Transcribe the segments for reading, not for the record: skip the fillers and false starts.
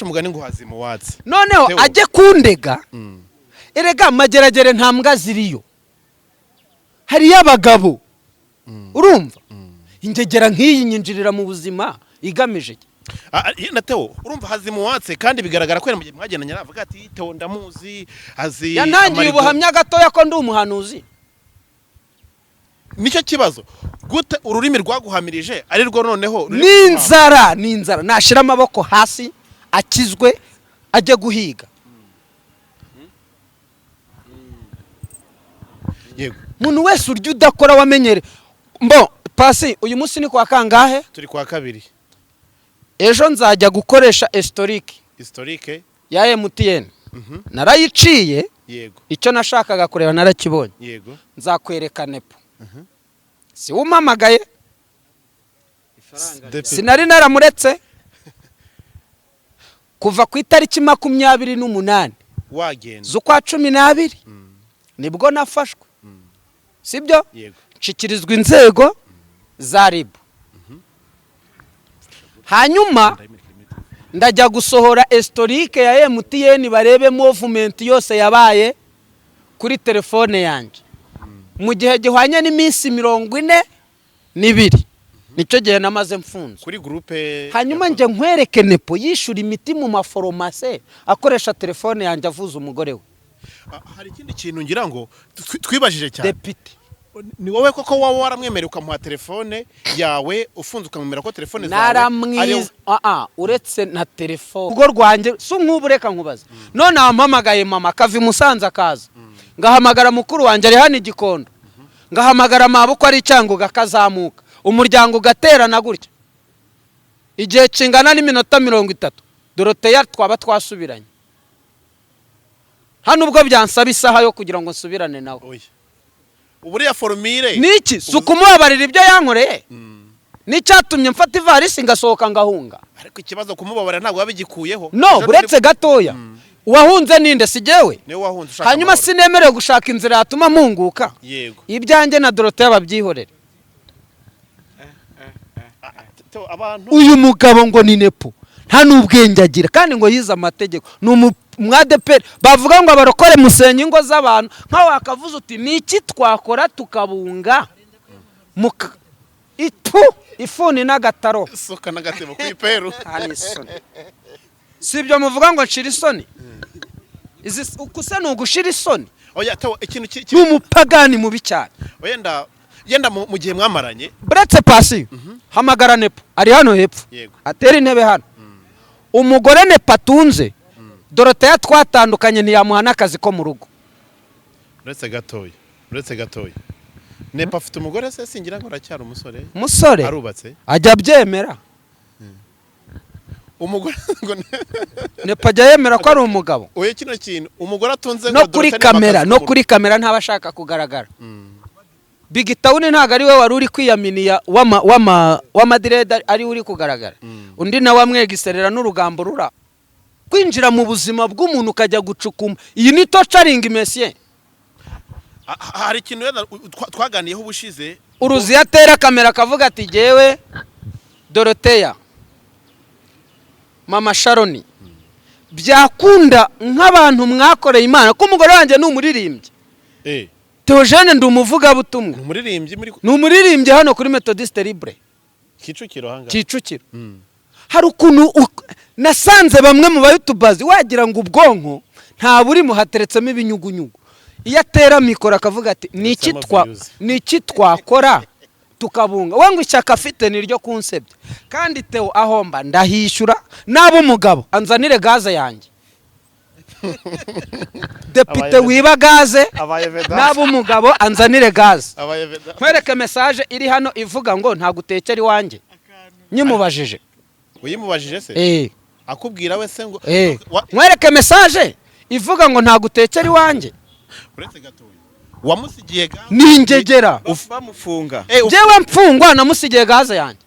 Umugani ngo hazima uwatsi. Noneho Theo. ajye kundega. Erega Mageragere nta mbwa ziriyo, hariyo abagabo. Urumva ingegera nk'iyi nyinjirira mu buzima igamije iki? Yenda Theo, urumva hazima uwatse, kandi bigaragara ko mu gihe mwagendanye aravuga ati: "Theo ndamuzi, azi Yantangiye amarido." ubuhamya gatoya ko ndi umuhanuzi. Nicyo kibazo, gute ururimi rwaguhamirije ari rwo noneho ruri? N'inzara, ni inzara. Nashyira amaboko hasi, akizwe, ajye guhiga. Umuntu wese urya udakora wamenyere mbo pasi. Uyu munsi ni kwa kangahe? Turi kwa kabiri. Ejo nzajya gukoresha historique Historique ya MTN. Narayiciye. Icyo nashakaga kureba narakibonye. Nzakwereka Nepo, si umpamagaye. Depite. Sinari naramuretse kuva ku itariki 28 Wagenda. z'ukwa 12, nibwo nafashwe, sibyo? Yego. Nshyikirizwa inzego za RIB, hanyuma ndajya gusohora historique ya MTN, barebe movement yose yabaye kuri telefone yanjye mu gihe gihwanye n'iminsi 42. Nicyo gihe namaze mfunzwe. Kuri groupe. Hanyuma njye nkwereke Nepo yishyura imiti mu maforomase akoresha telefone yanjye, avuza umugore we. Hari ikindi kintu ngira ngo twibajije cyane. Depite. Ni wowe koko waba waramwemereye ukamuha telefone yawe ufunze, ukamwemera ko telefone zawe ariyo? Naramwiza. Uretse na telefone, urugo rwanjye si nk'ubu. Reka nkubaza none, wampamagaye mama akava i Musanze akaza, ngahamagara mukuru wanjye ari hano i Gikondo, ngahamagara mabukwe ari Cyangugu akazamuka, umuryango ugaterana gutya igihe kingana n'iminota 30, Doroteya twaba twasubiranye. Hano ubwo byansaba isaha yo kugira ngo nsubirane nawe. Oya, uburiya formule. Niki? Si ukumubabarira ibyo yankoreye n'icyatumye mfata ivarisi ngasohoka ngahunga. Ariko ikibazo, kumubabarira ntabwo biba bigikuyeho. No. Ejo Buretse gatoya, uwahunze ninde? Si jyewe? Niwe wahunze ushaka Hanyuma amahoro. sinemerewe gushaka inzira yatuma mpunguka? Ibyanjye na Doroteya babyihorere. Theo, abantu Uyu mugabo ngo ni Nepo, nta n'ubwenge agira, kandi ngo yize amategeko, ni umwadeperi. Bavuga ngo abarokore musenya ingo z'abantu. Nkaho wakavuze uti: "Ni iki twakora tukabunga?" Itu ifuni n'agataro. Isuka n'agatebo ku iperu. Nta n'isoni. Si ibyo muvuga ngo nshira isoni? Izi uku se ni ugushira isoni? Oya Theo, ikintu Ni umupagani mubi cyane. Wenda yenda mu gihe mwamaranye. Buretse pasi, hamagara Nepo ari hano hepfo. Atera intebe hano. Umugore Nepo atunze, Doroteya twatandukanye ntiyamuha n'akazi ko mu rugo. Uretse gatoya, uretse gatoya, Nepo afite umugore se? Singira ngo aracyari umusore. Umusore. Arubatse? Ajya abyemera. Umugore ngo Nepo ajya yemera ko ari umugabo. Oya, kino kintu umugore atunze No ngo kuri Dorothea ni kamera akazi no ko mu kuri kamera ntaba ashaka kugaragara. Big Town ntabwo ari we wari uri kwiyaminiya w'amadirede ari we uri kugaragara, undi nawe amwegiserera n'urugambo rura kwinjira mu buzima bw'umuntu ukajya gucukuma. Iyi ni torturing, monsieur. Hari ikintu wenda twaganiyeho ubushize. Uruzi iyo atera kamera akavuga ati: "Jyewe Doroteya mama Sharoni, byakunda nk'abantu mwakoreye Imana, ko umugore wanjye ni umuririmbyi." Theogene, ndi umuvugabutumwa. Ni umuririmbyi muri Ni umuririmbyi hano kuri Methodiste Libre. Kicukiro ahangaha. Kicukiro. Hari ukuntu nasanze bamwe mu bayutubazi wagira ngo ubwonko nta burimo, hateretsemo ibinyugunyugu. Iyo atera mikoro akavuga ati: "Ni iki Hateretsemo views. ni iki twakora tukabunga?" We ngo ishyaka afite ni iryo kunsebya. Kandi Theo ahomba ndahishyura. Naba umugabo anzanire gaze yanjye. Depite wiba gaze, Abaye veda. naba umugabo anzanire gaze. Abaye veda. Nkwereke message iri hano ivuga ngo ntagutekera iwanjye, nyimubajije. Uyimubajije se? Eh. Akubwira we se ngo Eh. Nkwereke message ivuga ngo ntagutekera iwanjye. Uretse gatoya, wamusigiye gaze? Ni ingegera. Bamufunga. Njyewe mfungwa namusigiye gaze yanjye.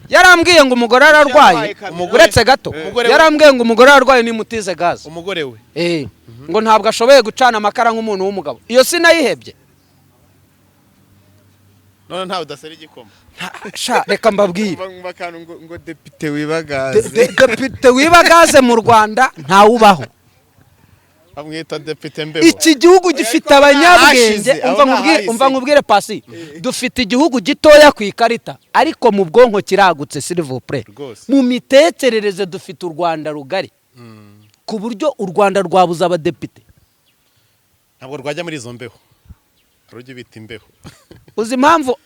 Yarambwiye ngo umugore ararwaye. Uretse gato. Umugore we- Yarambwiye ngo umugore ararwaye, nimutize gaze. Umugore we? Eh, ngo ntabwo ashoboye gucana amakara nk'umuntu w'umugabo. Iyo sinayihebye. None ntawe udasera igikoma. Sha, reka mbabwire. Umva akantu ngo depite wiba gaze. Depite wiba gaze mu Rwanda ntawubaho. Bamwita depite mbeho. Iki gihugu gifite abanyabwenge. Ahashize, Umva aho nkubwire, ntahahise. umva nkubwire pasi, dufite igihugu gitoya ku ikarita, ariko mu bwonko kiragutse, s'il vous plaît. Rwose. Mu mitekerereze dufite u Rwanda rugari, ku buryo u Rwanda rwabuze abadepite. Ntabwo rwajya muri izo mbeho, rujya bita imbeho. Uzi impamvu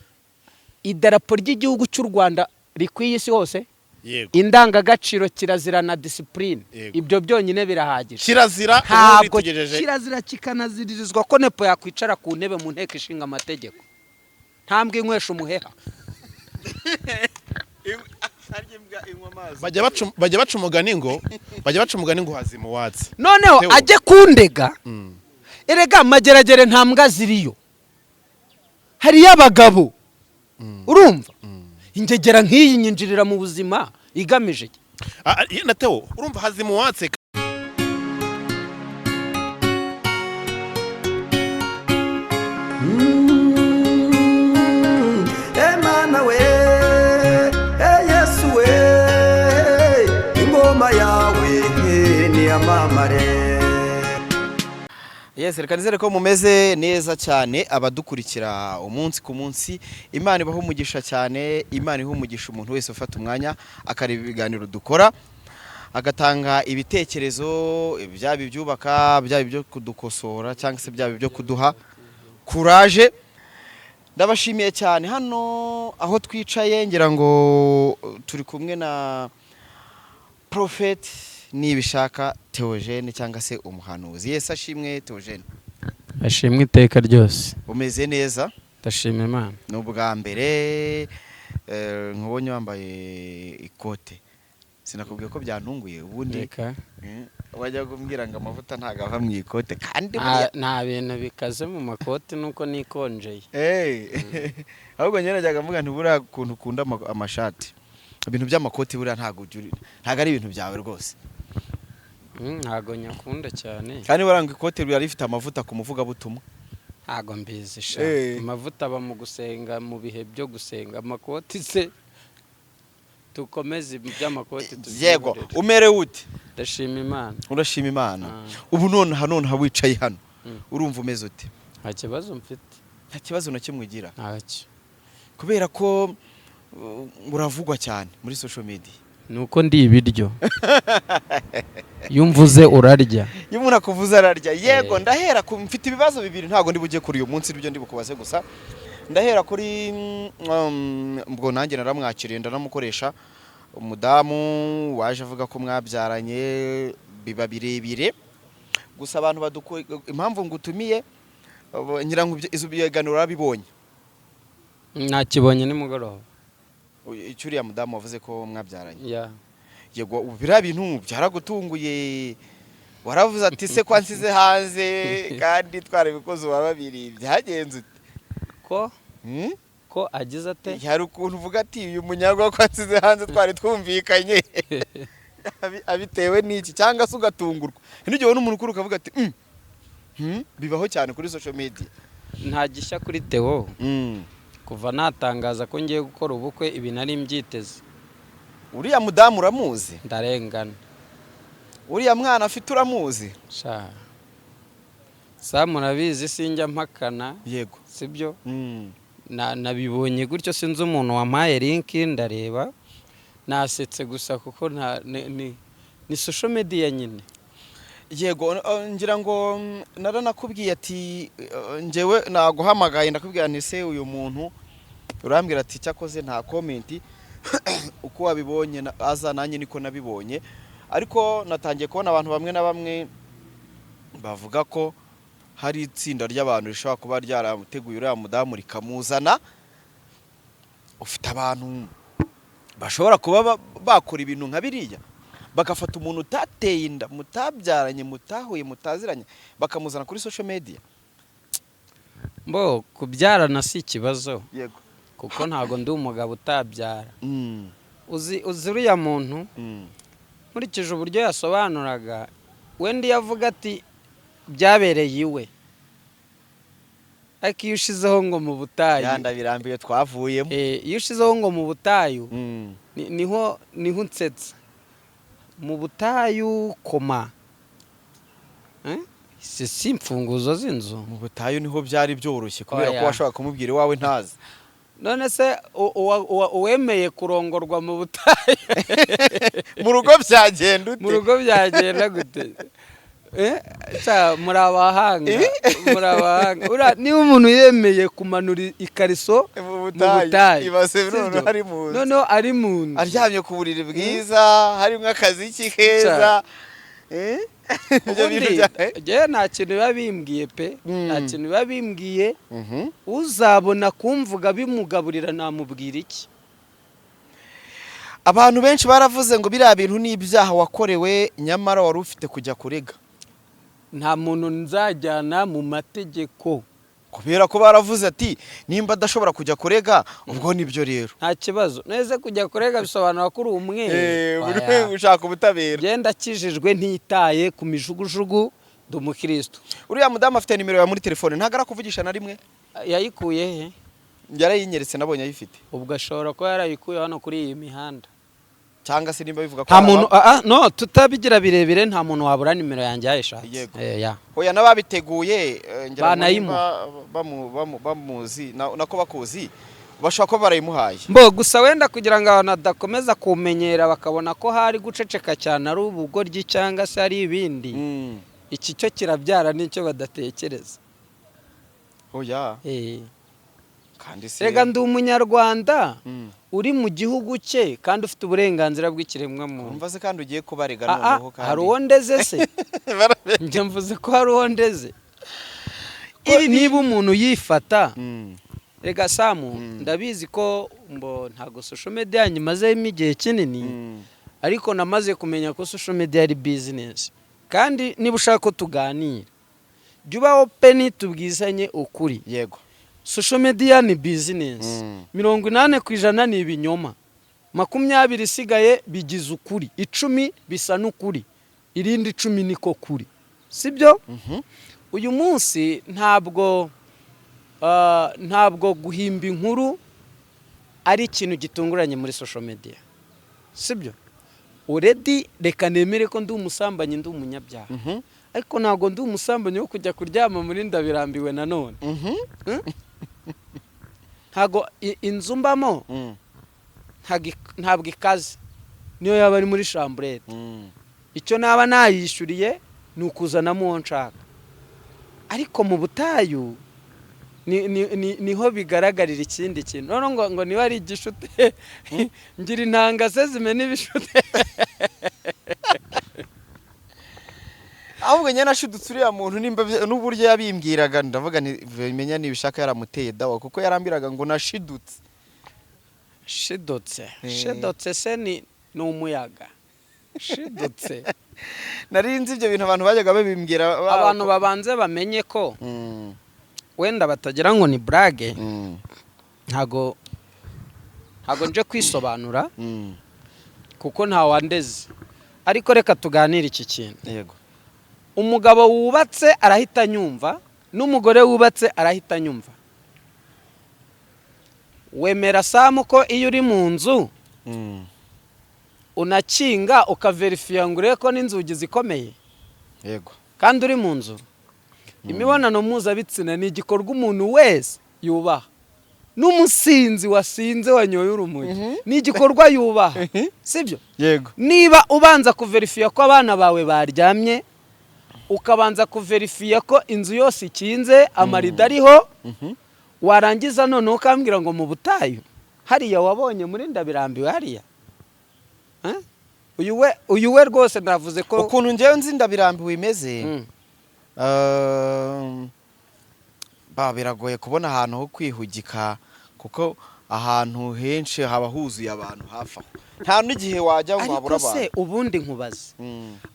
idarapo ry'igihugu cy'u Rwanda rikwiye isi hose? Yego. Indangagaciro, kirazira na discipline. Yego. Ibyo byonyine birahagije. Kirazira ubundi Ntabwo tugejeje. Kirazira kikanaziririzwa ko nepo yakwicara ku ntebe mu nteko ishinga amategeko, ntambwe inywesha umuheha. Harya imbwa inywa amazi. Bajya baca umugani ngo hazima uwatsi. Noneho Theo. ajye kundega. Erega Mageragere nta mbwa ziriyo, hariyo abagabo. Urumva ingegera nk'iyi nyinjirira mu buzima igamije iki? Ah, ah, yenda Theo, urumva hazima uwatse. Emana we, e Yesu we, ingoma yawe niyamamare. Yes, reka nizere ko mumeze neza cyane, abadukurikira umunsi ku munsi. Imana ibaha umugisha cyane, Imana iha umugisha umuntu wese ufata umwanya akareba ibiganiro dukora, agatanga ibitekerezo, byaba ibyubaka, byaba ibyo kudukosora, cyangwa se byaba ibyo kuduha kuraje. Ndabashimiye cyane. Hano aho twicaye, ngira ngo turi kumwe na Prophet Nibishaka Theogene, cyangwa se umuhanuzi. Yesu ashimwe, Theogene. Ashimwe iteka ryose. Umeze neza? Ndashima Imana. Ni ubwa mbere nkubonye wambaye ikote, sinakubwiye ko byantunguye ubundi. Reka. Wajya kumbwira ngo amavuta ntabwo ava mu ikote kandi Nta buriya nta bintu bikaze mu makoti, nuko nikonjeye. Ahubwo njye najyaga mvuga nti buriya ukuntu ukunda amashati, ibintu by'amakoti buriya ntabwo ari ibintu byawe rwose. Ntago nyakunda cyane. Kandi buriya ngo ikote riba rifite amavuta ku muvugabutumwa. Ntago mbizi sha. Amavuta aba mu gusenga, mu bihe byo gusenga. Amakoti se, tukomeze iby'amakoti Yego. tubyihorere. Umerewe ute? Ndashima Imana. Urashima Imana. Ah. Ubu nonaha wicaye hano, urumva umeze ute? Nta kibazo mfite. Nta kibazo na kimwe ugira? Ntacyo. Kubera ko uravugwa cyane muri social media. Nuko ndi ibiryo, iyo umvuze urarya. Iyo umuntu akuvuze ararya, yego. Eh. Ndahera ku, mfite ibibazo bibiri, ntabwo ndi bujye kuri uyu munsi ibyo ndi bukubaze, gusa ndahera kuri ubwo nanjye naramwakiriye, ndanamukoresha, umudamu waje avuga ko mwabyaranye, biba birebire. Gusa abantu baduku impamvu ngutumiye, ngira ngo izo biganiro urabibonye. Nakibonye nimugoroba. Icyo uriya mudamu wavuze ko mwabyaranye? Ya. Yego, ubu biriya bintu byaragutunguye, waravuze ati se ko nsize hanze kandi twarabikoze uwa babiri, byagenze ute? Ko Hmm? ko agize ate? Hari ukuntu uvuga ati uyu munyagwa ko nsize hanze twari twumvikanye, abitewe n'iki, cyangwa se ugatungurwa n'igihe ubona umuntu ukuru ukavuga ati bibaho cyane kuri social media. Nta gishya kuri Theo. Kuva natangaza ko ngiye gukora ubukwe, ibi nari mbyiteze. Uriya mudamu uramuzi? Ndarengana. Uriya mwana afite uramuzi? Sha sa, murabizi sinjya mpakana. Yego. Sibyo? Nabibonye gutyo, sinzi umuntu wampaye link, ndareba nasetse gusa, kuko nta ni social media nyine. Yego, ngira ngo naranakubwiye ati njyewe naguhamagaye ndakubwira nti se uyu muntu, urambwira ati cyakoze nta comment, uko wabibonye aza nanjye niko nabibonye. Ariko natangiye kubona abantu bamwe na bamwe bavuga ko hari itsinda ry'abantu rishobora kuba ryarateguye uriya mudamu rikamuzana. Ufite abantu bashobora kuba bakora ibintu nka biriya, bagafata umuntu utateye inda, mutabyaranye, mutahuye, mutaziranye, bakamuzana kuri social media? Mbo kubyarana si ikibazo. Yego. Kuko ntago ndi umugabo utabyara. Uzi uriya muntu, nkurikije uburyo yasobanuraga, wenda iyo avuga ati byabereye iwe. Ariko iyo ushizeho ngo mu butayu, Ya Ndabirambiwe twavuyemo. Iyo ushizeho ngo mu butayu, niho unsetsa mu butayu koma. Si imfunguzo z'inzu. Mu butayu niho byari byoroshye kubera ko Oya. washobora kumubwira iwawe ntazi. None se uwemeye kurongorwa mu butayu, Mu rugo byagenda ute? Mu rugo byagenda gute? Ca, muri abahanga, muri abahanga. Niba umuntu yemeye kumanura ikariso mu mu butayu, butayu, ibaze sibyo? Noneho ari mu nzu. Noneho ari mu nzu, aryamye ku buriri bwiza, harimo akaziki keza. Ibyo bintu Ubundi njyewe nta kintu biba bimbwiye pe, nta kintu biba bimbwiye. Uzabona kumvuga bimugaburira, namubwira iki? Abantu benshi baravuze ngo biriya bintu ni ibyaha wakorewe, nyamara wari ufite kujya kurega. Nta muntu nzajyana mu mategeko. Kubera ko baravuze ati nimba adashobora kujya kurega, ubwo nibyo rero. Nta kibazo neze kujya kurega bisobanura ko uri umwere. Buri Oya. wese ushaka ubutabera. Ngenda akijijwe, ntitaye ku mijugujugu, ndi umukristo. Uriya mudamu afite nimero yawe muri telefone, ntabwo arakuvugisha na rimwe? Yayikuye he? Yarayinyeretse, nabonye ayifite. Ubwo ashobora kuba yarayikuye hano kuri iyi mihanda. Cyangwa se nimba bivuga ko Nta hari muntu, no tutabigira birebire, nta muntu wabura nimero yanjye yayishatse. Yego. Ya. Oya, n'ababiteguye, ngira ngo Banayimuha. nimba bamuzi nako bakuzi, bashobora kuba barayimuhaye. Mbo gusa wenda kugira ngo abantu badakomeza kumenyera bakabona ko hari guceceka cyane ari ubugoryi cyangwa se ari ibindi, iki cyo kirabyara n'icyo badatekereza. Oya, kandi se Rega ndi umunyarwanda uri mu gihugu cye kandi ufite uburenganzira bw'ikiremwamuntu. Umva se, kandi ugiye kubarega noneho kandi Hari uwo ndeze se? Njye mvuze ko hari uwo ndeze? Ko niba umuntu yifata, rega Samu, ndabizi ko mbo ntabwo social media nyimazemo igihe kinini, ariko namaze kumenya ko social media ari business, kandi niba ushaka ko tuganira, jya uba open, tubwizanye ukuri. Social media ni business. 80% ni ibinyoma, 20 isigaye bigize ukuri, 10 bisa n'ukuri, irindi 10 niko kuri, sibyo? Uyu munsi ntabwo guhimba inkuru ari ikintu gitunguranye muri social media, sibyo? Already reka nemere ko ndi umusambanyi, ndi umunyabyaha, ariko ntabwo ndi umusambanyi wo kujya kuryama muri Ndabirambiwe nanone. Ntabwo inzu mbamo ntabwo ikaze, niyo yaba ari muri chambrette. Icyo naba nayishyuriye ni ukuzanamo uwo nshaka, ariko mu butayu niho bigaragarira ikindi kintu. Noneho ngo niba ari igishute, ngira intanga se zimena ibishute? Ahubwo njye nashidutse uriya muntu nimba n'uburyo yabimbwiraga, ndavuga nti menya nibishaka yaramuteye dawa, kuko yarambwiraga ngo nashidutse. Shidutse? Shidutse se ni umuyaga shidutse? Nari nzi ibyo bintu abantu bajyaga babimbwira Abantu babanze bamenye ko wenda batagira ngo ni burage. Ntago nje kwisobanura kuko ntawandeze, ariko reka tuganire iki kintu. Umugabo wubatse arahita anyumva, n'umugore wubatse arahita anyumva. Wemera, Samu, ko iyo uri mu nzu unakinga, ukaverifiya ngo urebe ko n'inzugi zikomeye? Yego. Kandi uri mu nzu, imibonano mpuzabitsina ni igikorwa umuntu wese yubaha, n'umusinzi wasinze wanyoye urumogi ni igikorwa yubaha, sibyo? Yego. Niba ubanza kuverifiya ko abana bawe baryamye, ukabanza kuverifiya ko inzu yose ikinze, amarido ariho, warangiza noneho ukambwira ngo mu butayu hariya wabonye muri Ndabirambiwe hariya. Eh? Uyu we rwose navuze ko Ukuntu njyewe nzi Ndabirambiwe imeze, ba biragoye kubona ahantu ho kwihugika, kuko ahantu henshi haba huzuye abantu hafi aho, nta n'igihe wajya ngo habure Ariko se abantu. ubundi nkubaze,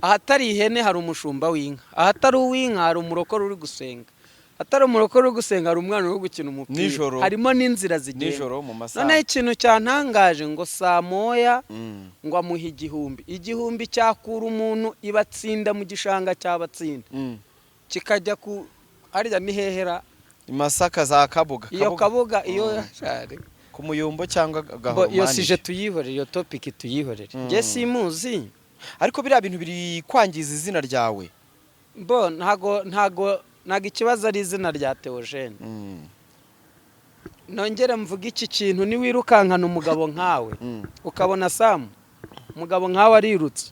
ahatari ihene hari umushumba w'inka, ahatari uw'inka hari umurokore uri gusenga, ahatari umurokore uri gusenga hari umwana uri gukina umupira. Nijoro. Harimo n'inzira zigenda. Nijoro mu masaha. Noneho ikintu cyantangaje, ngo saa moya ngo amuhe 1000. 1000 cyakura umuntu ibatsinda mu gishanga cyabatsinda, kikajya ku harya ni hehera. I Masaka za Kabuga. Iyo Kabuga iyo Ku Muyumbo cyangwa Bo, iyo Gahoromani. Sujet tuyihorere, iyo topic tuyihorere. Njye simuzi. Ariko biriya bintu biri kwangiza izina ryawe. Bo, ntago ikibazo ari izina rya Theogene. Nongere mvuge iki kintu: niwirukankana umugabo nkawe, ukabona Samu umugabo nkawe arirutse,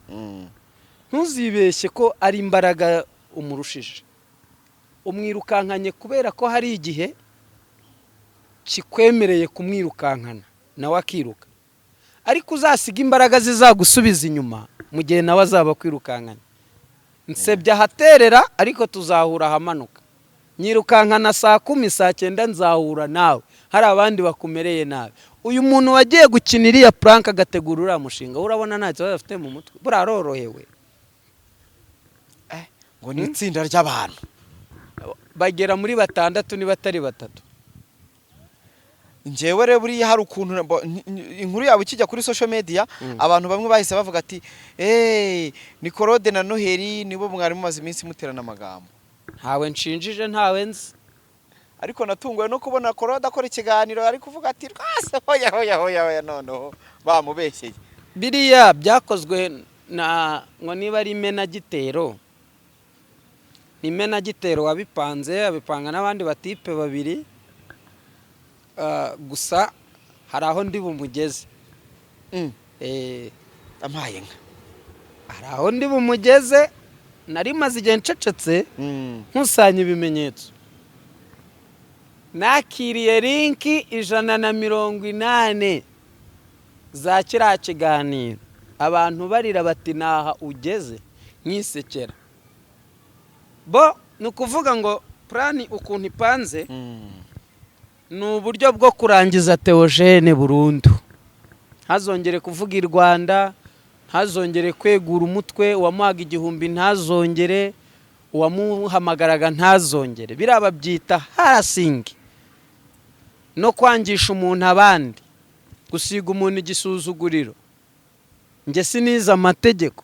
ntuzibeshye ko ari imbaraga umurushije. Umwirukankanye kubera ko hari igihe kikwemereye kumwirukankana nawe akiruka, ariko uzasiga imbaraga zizagusubiza inyuma mu gihe nawe azaba akwirukankanye. Nsebya ahaterera, ariko tuzahura ahamanuka. Nyirukankana saa 10, saa 9 nzahura nawe hari abandi bakumereye nabi. Uyu muntu wagiye gukina iriya prank, agategura uriya mushinga, urabona nta kibazo afite mu mutwe? Buriya arorohewe. Ngo ni itsinda ry'abantu bagera muri batandatu niba atari batatu. Njyewe rero buriya hari ukuntu inkuru yawe ikijya kuri social media, abantu bamwe bahise bavuga ati: "Eee, ni Korode na Noheli, nibo mwari mumaze iminsi muterana amagambo." Ntawe nshinjije, ntawe nzi. Ariko natunguwe no kubona Korode akora ikiganiro ari kuvuga ati: "Rwose hoya, hoya, hoya, hoya, noneho bamubeshyeye." Biriya byakozwe na ngo niba ari imenagitero, ni imenagitero wabipanze, abipanga n'abandi batipe babiri. Gusa hari aho ndi bumugeze. Ampaye nka Hari aho ndi bumugeze. Nari maze igihe ncecetse, nkusanya ibimenyetso. Nakiriye link 180 za kiriya kiganiro, abantu barira bati: "Naha ugeze," nkisekera. Bo ni ukuvuga ngo plan ukuntu ipanze ni uburyo bwo kurangiza Theogene burundu, ntazongere kuvuga i Rwanda, ntazongere kwegura umutwe. Uwamuhaga 1000 ntazongere, uwamuhamagaraga ntazongere. Biriya babyita harassing no kwangisha umuntu abandi, gusiga umuntu igisuzuguriro. Njye sinize amategeko,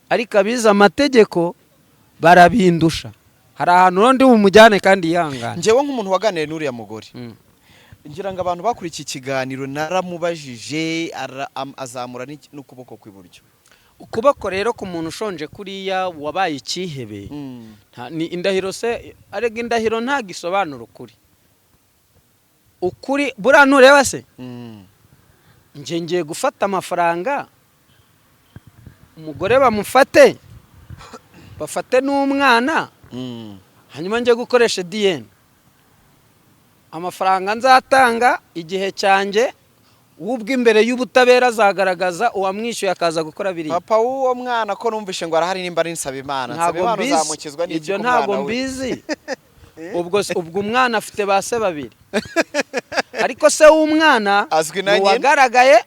ariko abize amategeko barabindusha. Hari ahantu rero ndi bumujyane kandi yihangane. Njyewe nk'umuntu waganiriye n'uriya mugore, ngira ngo abantu bakurikiye ikiganiro, naramubajije, azamura n'ukuboko kw'iburyo. Ukuboko rero ku muntu ushonje kuriya wabaye icyihebe, ni indahiro se? Arega indahiro ntabwo isobanura ukuri. Ukuri buriya ntureba se? Njye ngiye gufata amafaranga, umugore bamufate, bafate n'umwana, hanyuma njye gukoresha DNA. Amafaranga nzatanga, igihe cyanjye, ubwo imbere y'ubutabera azagaragaza uwamwishyuye akaza gukora biriya. Papa w'uwo mwana ko numvishe ngo arahari, nimba ari Nsabimana? Ntabwo Nsabimana mbizi. uzamukizwa n'iki Ibyo ku ntabwo mwana we? mbizi. Ubwo umwana afite ba se babiri, ariko se w'umwana Azwi na ni nyina? uwagaragaye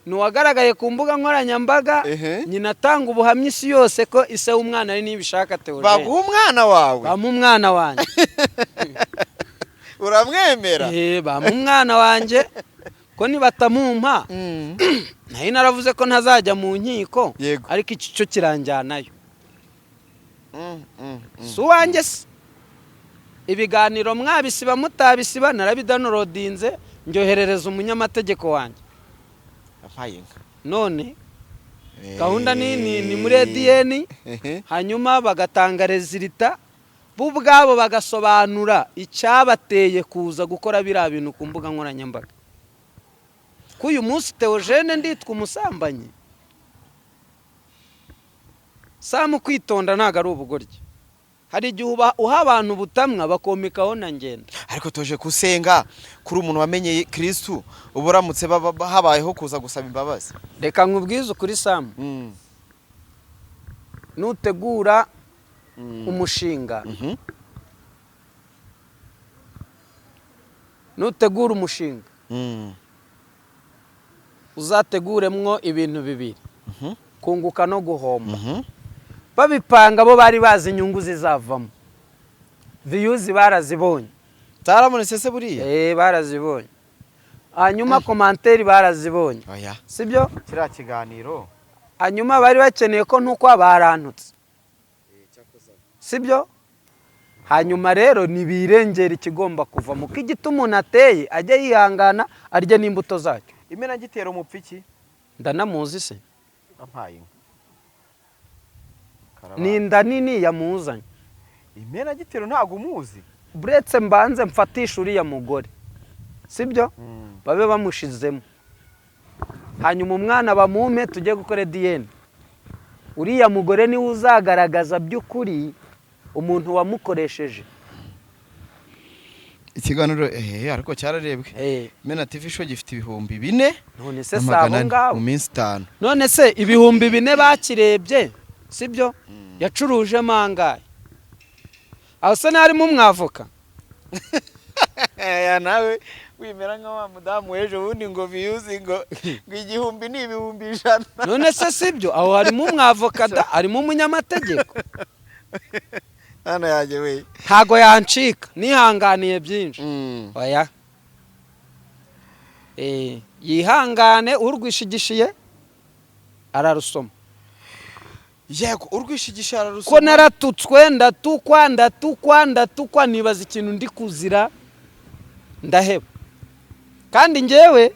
ni uwagaragaye ku mbuga nkoranyambaga. Nyina atanga ubuhamya isi yose ko ise w'umwana ari Nibishaka Theogene. Baguha umwana wawe? Bampa umwana wanjye. Uramwemera? Bampa umwana wanjye, ko nibatamumpa, nari naravuze ko ntazajya mu nkiko, ariko iki cyo kiranjyanayo. Si uwanjye se? Ibiganiro mwabisiba mutabisiba, narabidownloadinze ndyoherereza umunyamategeko wanjye. Ampaye inka. None gahunda ni muri ADN, hanyuma bagatanga résultat, bo ubwabo bagasobanura icyabateye kuza gukora biriya bintu ku mbuga nkoranyambaga. Ko uyu munsi Theogene nditwa umusambanyi? Samu, kwitonda ntabwo ari ubugoryi. Hari igihe uha abantu ubutamwa bakomekaho na ngenda. Ariko tuje gusenga kuri umuntu wamenye Kristu, ubu uramutse habayeho kuza gusaba imbabazi? Reka nkubwize ukuri, Samu. Nutegura umushinga, nutegura umushinga, uzateguremwo ibintu bibiri: kunguka no guhomba. Babipanga bo bari bazi inyungu zizavamo. Views barazibonye. Zarabonetse se buriya? Barazibonye. Hanyuma commentaire barazibonye. Oya. Sibyo? Kiriya kiganiro. Hanyuma bari bakeneye ko ntukwa barantutse, sibyo? Hanyuma rero ntibirengera ikigomba kuva mu ko igiti umuntu ateye ajye yihangana arye n'imbuto zacyo. Imenagitero mupfiki? Ndanamuzi se? Ampaye inka. Ni inda nini yamuzanye. Imenagitero ntabwo umuzi? Buretse mbanze mfatishe uriya mugore, sibyo, babe bamushizemo, hanyuma umwana bamume tujye gukora DNA. Uriya mugore niwe uzagaragaza by'ukuri umuntu wamukoresheje. Ikiganiro ariko cyararebwe. Imena TV Show gifite 4000 None se na si abo 400 ngabo? mu minsi 5. None se 4000 bakirebye, sibyo? Yacurujemo angahe? Aho se ntarimo umwavoka? Ya, nawe wimera nka wa mudamu w'ejo bundi ngo views ngo 1000 ni 100,000. None se sibyo? Aho harimo umwavoka da, harimo umunyamategeko. Hano yanjye we. Ntago yancika, nihanganiye byinshi. Oya, yihangane, urwishigishiye ararusoma. Yego, urwishigisha ararusoma. Ko naratutswe, ndatukwa, ndatukwa, ndatukwa, nibaza ikintu ndi kuzira, ndaheba. Kandi njyewe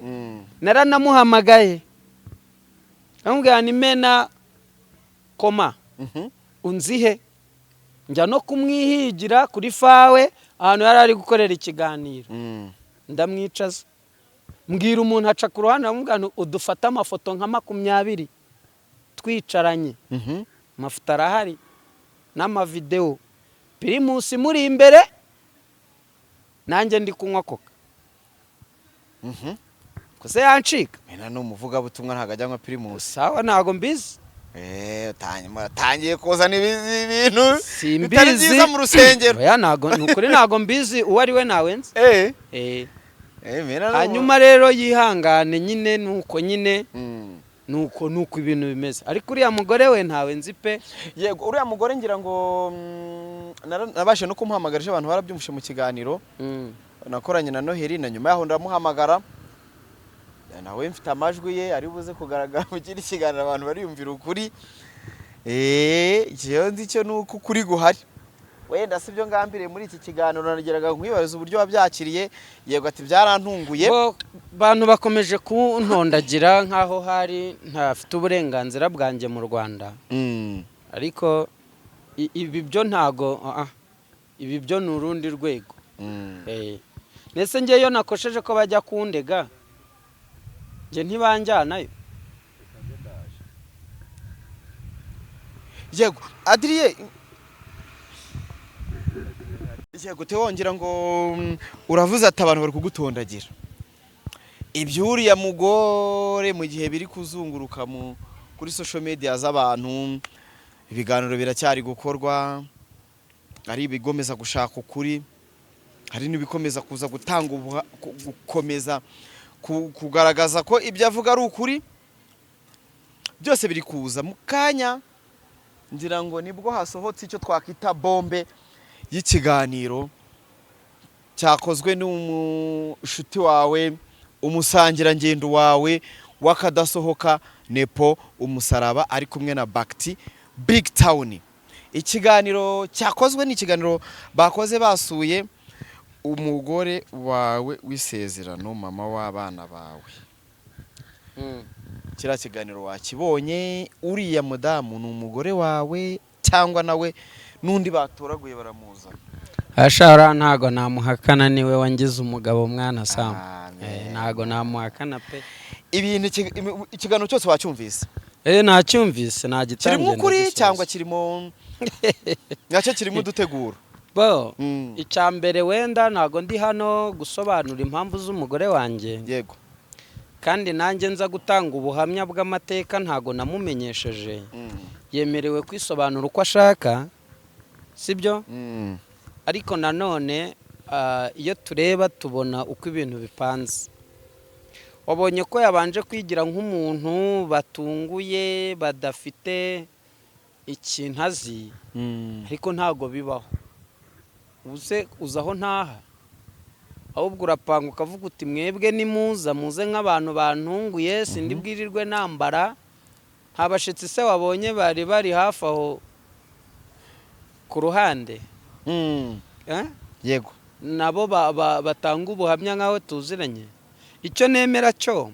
naranamuhamagaye, namubwira ni Mena koma unzihe, njya no kumwihigira kuri fawe ahantu yari ari gukorera ikiganiro. Ndamwicaza, mbwira umuntu aca ku ruhande, aramubwira ngo udufate amafoto nka 20 twicaranye. Amafoto arahari n'amavidewo, Primus muri imbere, nanjye ndi kunywa Coca. Kose yancika. Mena ni umuvugabutumwa, ntabwo ajya anywa Primus. Sawa, ntago mbizi. Tangiye kuzana ibintu Simbizi. bitari byiza mu rusengero. Oya, ntago, ni ukuri ntago mbizi uwo ari we, ntawe nzi. Mena ni Hanyuma rero yihangane nyine, nuko nyine nuko ibintu bimeze, ariko uriya mugore we ntawe nzi pe. Yego, uriya mugore ngira ngo nabashe no kumuhamagara ejo, abantu barabyumvishe mu kiganiro nakoranye na Noheli, na nyuma yaho ndamuhamagara nawe, mfite amajwi ye ari buze kugaragara mu kindi kiganiro, abantu bariyumvira ukuri. Icyo nzi cyo ni uko ukuri guhari. Wenda si byo ngambiriye muri iki kiganiro, nageraga nkwibariza uburyo wabyakiriye. Yego, ati byarantunguye. Bo bantu bakomeje kuntondagira nk'aho hari ntafite uburenganzira bwanjye mu Rwanda. Ariko ibi byo ntago, ibi byo ni urundi rwego. Ndetse njye iyo nakosheje ko bajya kundega, njye ntibanjyanayo. Yego Adriye, yego Theo, wongera ngo uravuze ati abantu bari kugutondagira ibyuriya mugore mu gihe biri kuzunguruka mu kuri social media z'abantu, ibiganiro biracyari gukorwa, ari ibigomeza gushaka ukuri, hari n'ibikomeza kuza gutanga gukomeza kugaragaza ko ibyo avuga ari ukuri, byose biri kuza mu kanya. Ngira ngo nibwo hasohotse icyo twakwita bombe y'ikiganiro cyakozwe n'umushuti wawe, umusangirangendo wawe w'akadasohoka, Nepo Umusaraba, ari kumwe na Bakti Big Town. Ikiganiro cyakozwe ni ikiganiro bakoze basuye umugore wawe w'isezerano, mama w'abana bawe. Kiriya kiganiro wakibonye? Uriya mudamu ni umugore wawe cyangwa nawe n'undi batoraguye baramuzana? Ashara, ntago namuhakana, niwe wangize umugabo mwana Sam. Amen. Ntago namuhakana pe. Ibintu ikiganiro cyose wacyumvise? Nacyumvise, nagitangiye. Kirimo ukuri Ndagisoza. cyangwa kirimo nacyo kirimo uduteguro? Bo, icya mbere wenda ntago ndi hano gusobanura impamvu z'umugore wanjye. Kandi nanjye nza gutanga ubuhamya bw'amateka, ntago namumenyesheje. Yemerewe kwisobanura uko ashaka, sibyo? Ariko nanone iyo tureba tubona uko ibintu bipanze. Wabonye ko yabanje kwigira nk'umuntu batunguye, badafite ikintu azi, ariko ntago bibaho. Uze uza aho ntaha, ahubwo urapanga ukavuga uti mwebwe nimuza muze nk'abantu bantunguye, sindi bwirirwe nambara. Nta bashyitsi se wabonye bari bari hafi aho ku ruhande? Eh? Yego. Nabo batanga ubuhamya nk'aho tuziranye. Icyo nemera cyo,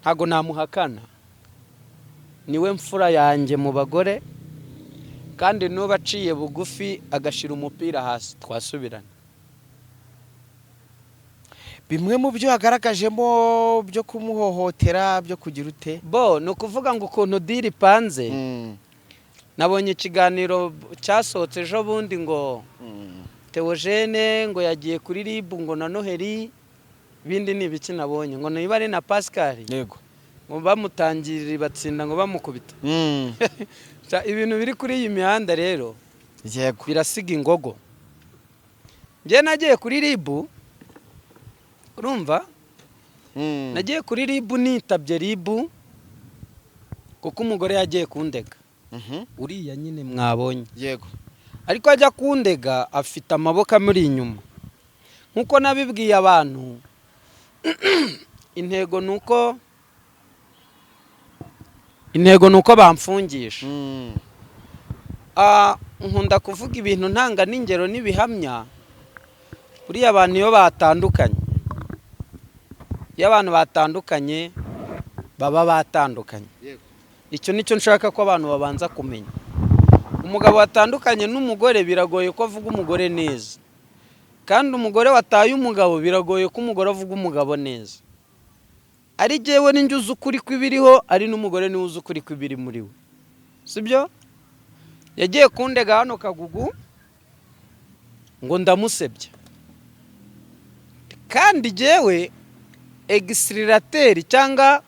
ntabwo namuhakana, niwe mfura yanjye mu bagore, kandi n'uba aciye bugufi agashyira umupira hasi twasubirana. Bimwe mu byo yagaragajemo byo kumuhohotera, byo kugira ute? Bo ni ukuvuga ngo ukuntu deal ipanze, nabonye ikiganiro cyasohotse ejo bundi ngo Theogene ngo yagiye kuri RIB ngo na Noheli, ibindi ni ibiki nabonye ngo niba ari na Pascal, ngo bamutangirira batsinda ngo bamukubita. Ibintu biri kuri iyi mihanda rero birasiga ingogo. Njye nagiye kuri RIB, urumva? Nagiye kuri RIB, nitabye RIB kuko umugore yagiye kundega, uriya nyine mwabonye. Ariko ajya kundega afite amaboko amuri inyuma, nk'uko nabibwiye abantu. Intego ni uko bamfungisha. Nkunda kuvuga ibintu ntanga n'ingero n'ibihamya. Buriya abantu iyo abantu batandukanye baba batandukanye. Icyo nicyo nshaka ko abantu babanza kumenya. Umugabo watandukanye n'umugore biragoye ko avuga umugore neza, kandi umugore wataye umugabo biragoye ko umugore avuga umugabo neza. Ari jyewe ninjye uzi ukuri kw'ibiriho, ari n'umugore niwe uzi ukuri kw'ibiri muri we, sibyo? Yagiye kundega hano Kagugu ngo ndamusebye, kandi jyewe egisirirateri cyangwa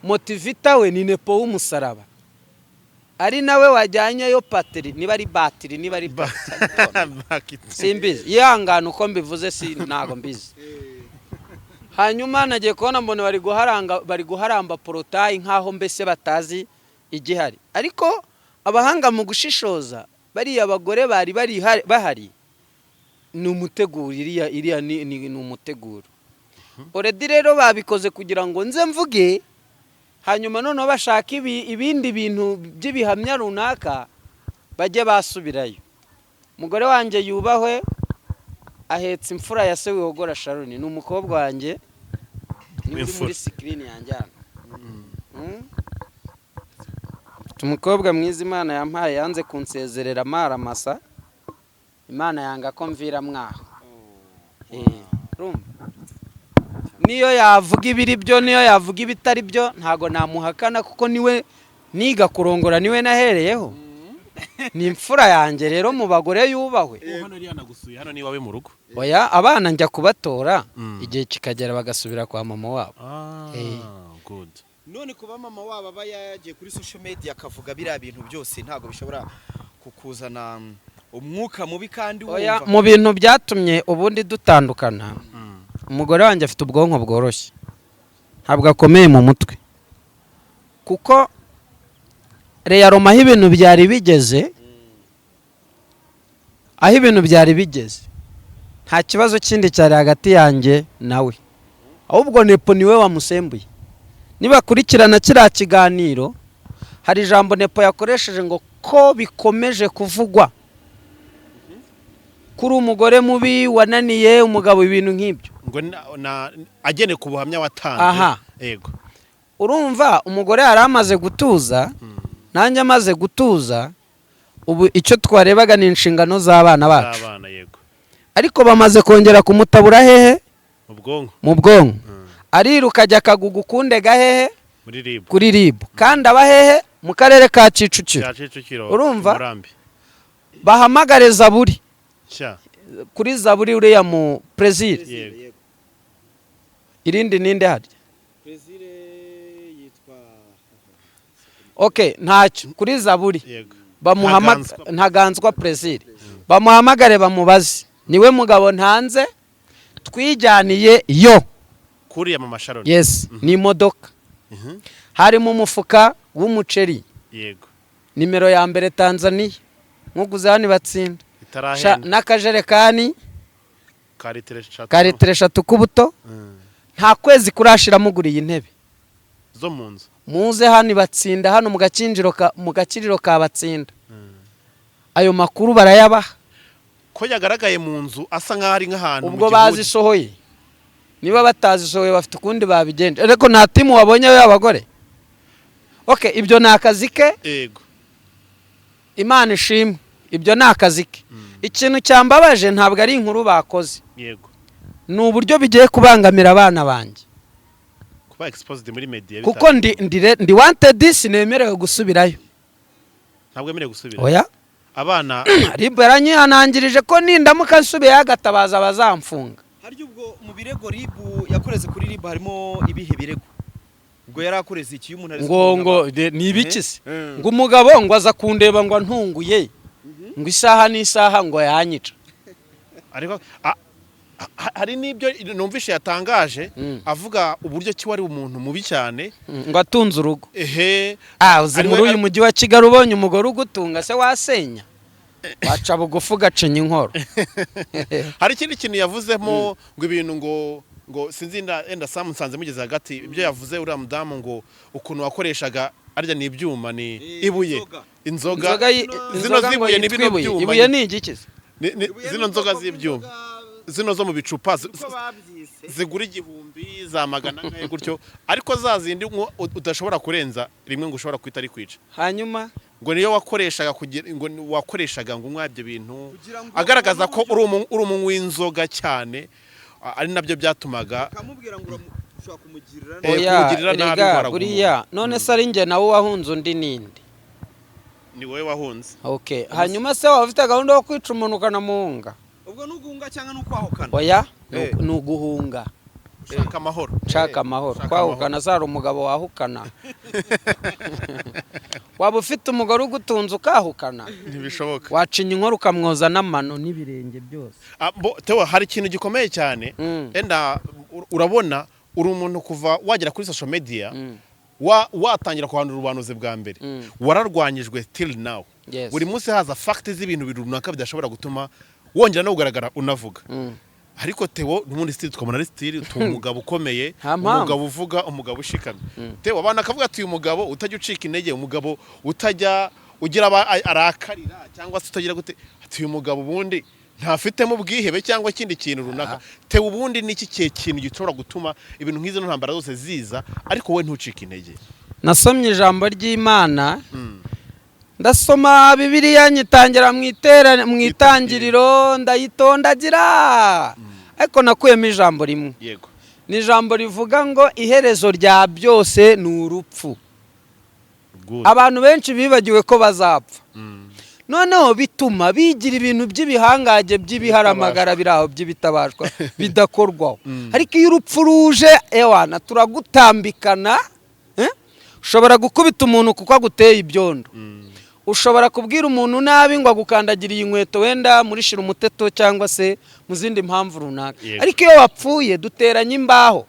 motivateur we ni Nepo w'umusaraba, ari nawe wajyanyeyo patiri, niba ari batiri, niba ari batiri, simbizi, yihangana uko mbivuze si ntago mbizi. Hanyuma nagiye kubona mbona bari guharamba porotayi nk'aho mbese batazi igihari. Ariko abahanga mu gushishoza, bariya bagore bari bahari, ni umuteguro. Iriya ni umuteguro already. Rero babikoze kugira ngo nze mvuge, hanyuma noneho bashaka ibindi bintu by'ibihamya runaka bajye basubirayo. Umugore wanjye yubahwe, ahetse imfura ya se Wihogora Sharoni, ni umukobwa wanjye, ni uri W'imfura. muri screen yanjye hano. Mfite umukobwa mwiza Imana yampaye, yanze kunsezerera amara masa, Imana yanga ko mvira mwaho. Urumva? Niyo yavuga ibiri byo, niyo yavuga ibitari byo, ntago namuhakana kuko niwe niga kurongora, niwe nahereyeho, ni imfura yanjye. Rero mu bagore yubahwe. Hano yari yanagusuye hano niba we mu rugo? Oya, abana njya kubatora, igihe kikagera bagasubira kwa mama wabo. Good. None kuba mama wabo aba yagiye kuri social media akavuga biriya bintu byose, ntabwo bishobora kukuzana umwuka mubi kandi Oya, wumva mu bintu byatumye ubundi dutandukana, umugore wanjye afite ubwonko bworoshye, ntabwo akomeye mu mutwe, kuko reyaroma aho ibintu byari bigeze nta kibazo kindi cyari hagati yanjye nawe, ahubwo Nepo niwe wamusembuye. Nibakurikirana kiriya kiganiro, hari ijambo Nepo yakoresheje ngo ko bikomeje kuvugwa kuri umugore mubi wananiye umugabo, ibintu nk'ibyo. Ngo agene ku buhamya watanze. Aha. Yego. Urumva, umugore yari amaze gutuza, nanjye amaze gutuza. Ubu icyo twarebaga ni inshingano z'abana bacu. Z'abana, yego. Ariko bamaze kongera kumutabura hehe? Mu bwonko. Mu bwonko. Ariruka ajya Kagugu kundega hehe? Muri RIB. Kuri RIB, kandi aba hehe? Mu karere ka Kicukiro. Cya Kicukiro. Urumva? Murambi. Bahamagare Zaburi. Nshya. Kuri Zaburi, uriya mu Perezida. Yego. Irindi ninde harya? Perezida yitwa Ok, ntacyo, kuri Zaburi. Yego. Bamuhamagare. Ntaganzwa. Ntaganzwa Perezida, bamuhamagare bamubaze, niwe mugabo ntanze twijyaniye yo. Kuriya mama Sharon? Yes, ni imodoka, harimo umufuka w'umuceri, nimero ya mbere Tanzania, nkuguze hano batsinda. Itarahenda. N'akajerekani ka litiro 3. Ka litiro 3 k'ubuto. Nta kwezi kurashira muguriye intebe zo mu nzu. Muze hano batsinda, hano mu gakiriro ka Batsinda, ayo makuru barayabaha. Ko yagaragaye mu nzu asa nk'aho ari nk'ahantu mu Ubwo gihuri. Bazisohoye. Niba batazisohoye, bafite ukundi babigenje, ariko nta team wabonye y'abagore. Okay, ibyo ni akazi ke. Imana ishimwe, ibyo ni akazi ke. Ikintu cyambabaje ntabwo ari inkuru bakoze, ni uburyo bigiye kubangamira abana banjye. Kuba exposed muri media. Kuko ndi wanted, sinemerewe gusubirayo. Ntabwo wemerewe gusubira? Oya. Abana? RIB yaranyihanangirije ko nindamuka nsubiyeyo agatabaza bazamfunga. Harya ubwo mu birego RIB yakoreze, kuri RIB harimo ibihe birego? Ubwo yari akoreze iki iyo umuntu areze Ngo umuntu ngo ni ibiki se? Mm. Ngo umugabo ngo aza kundeba ngo antunguye, ngo isaha n'isaha ngo yanyica. Ariko hari n'ibyo numvishe yatangaje, avuga uburyo ki wari umuntu mubi cyane. Ngo atunze urugo. Ehe. Ah, uzi Ari muri uyu mujyi wa Kigali, ubonye umugore ugutunga se wasenya? Waca bugufi ugacinya inkoro. Hari ikindi kintu yavuzemo, ngo ibintu ngo sinzi, enda Sam nsanze mugeze hagati. Ibyo yavuze uriya mudamu, ngo ukuntu wakoreshaga arya ni ibyuma, ni ibuye. Inzoga. Inzoga. Inzoga Zino inzoga ngo z'ibuye ni yitwa bino ibuye. byuma. Ibuye ni igiki se? Zino nzoga z'ibyuma, zino zo mu bicupa Uko babyise. zigura 1000 za magana angahe gutyo, ariko za zindi ngo udashobora kurenza rimwe, ngo ushobora guhita ari kwica. Hanyuma? Ngo niyo wakoreshaga kugira ngo wakoreshaga ngo unywa ibyo bintu. Kugira ngo Agaragaza ko ubone uri umunywi w'inzoga cyane, ari nabyo byatumaga akamubwira ngo ushobora kumugirira Oya, kumugirira nabi, erega ngo araguma. Buriya none se ari njye nawe, wahunze undi ninde? Ni wowe wahunze. Okay, hanyuma se waba ufite gahunda yo kwica umuntu ukanamuhunga? Ubwo ni uguhunga cyangwa ni ukwahukana? Oya, ni uguhunga. Ushaka amahoro. Nshaka amahoro. Ushaka. Kwahukana zari umugabo wahukana? Waba ufite umugore ugutunze ukahukana? Ntibishoboka. Wacinya inkoro ukamwoza n'amano n'ibirenge byose. Ah, Theo, hari ikintu gikomeye cyane. Enda urabona uri umuntu kuva wagera kuri social media, watangira kuhandura ubuhanuzi bwa mbere, wararwanyijwe till now. Buri munsi haza fact z'ibintu runaka bidashobora gutuma wongera no kugaragara unavuga. Ariko Theo n'ubundi still twabona ari still tu umugabo ukomeye. Nta mpamvu. Umugabo uvuga, umugabo ushikamye. Theo, abantu akavuga ati uyu mugabo utajya ucika intege, umugabo utajya ugira arakarira cyangwa se utagira gute, ati uyu mugabo ubundi ntafitemo ubwihebe cyangwa ikindi kintu runaka. Theo, ubundi ni iki kihe kintu gishobora gutuma ibintu nk'izo ntambara zose ziza ariko wowe ntucike intege? Nasomye ijambo ry'Imana, ndasoma Bibiliya nyitangira mu itangiriro, ndayitondagira, ariko nakuyemo ijambo rimwe. Ni ijambo rivuga ngo iherezo rya byose ni urupfu. Good. Abantu benshi bibagiwe ko bazapfa, noneho bituma bigira ibintu by'ibihangage by'ibiharamagara biri aho by'ibitabashwa bidakorwaho. Ariko iyo urupfu ruje, ewana turagutambikana, eh? Ushobora gukubita umuntu kuko aguteye ibyondo, ushobora kubwira umuntu nabi ngo agukandagiriye inkweto, wenda muri shira umuteto cyangwa se mu zindi mpamvu runaka. Ariko iyo wapfuye duteranya imbaho,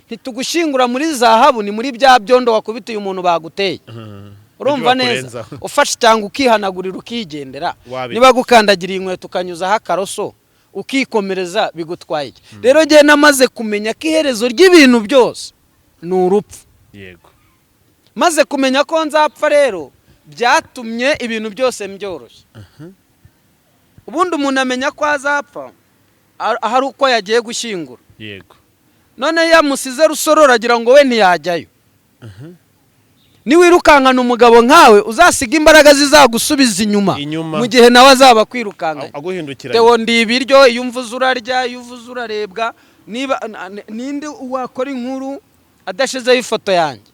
ntitugushyingura muri zahabu, ni muri bya byondo wakubitiye umuntu baguteye. Urumva Ibyo neza? bakurenzaho. Ufashe cyangwa ukihanagurira ukigendera. Wabirya. Niba gukandagiriye inkweto ukanyuzaho akaroso ukikomereza, bigutwaye iki? Rero njyewe namaze kumenya ko iherezo ry'ibintu byose ni urupfu. Maze kumenya ko nzapfa rero, byatumye ibintu byose mbyoroshye. Ubundi umuntu amenya ko azapfa ahari uko yagiye gushyingura. None yamusize Rusororo, agira ngo we ntiyajyayo. Niwirukankana umugabo nkawe, uzasiga imbaraga zizagusubiza inyuma, Inyuma. mu gihe nawe azaba akwirukankanye. Aguhindukiranye. Theo, ndi ibiryo. Iyo umvuze urarya, iyo uvuze urarebwa. Niba ninde wakora inkuru adashizeho ifoto yanjye?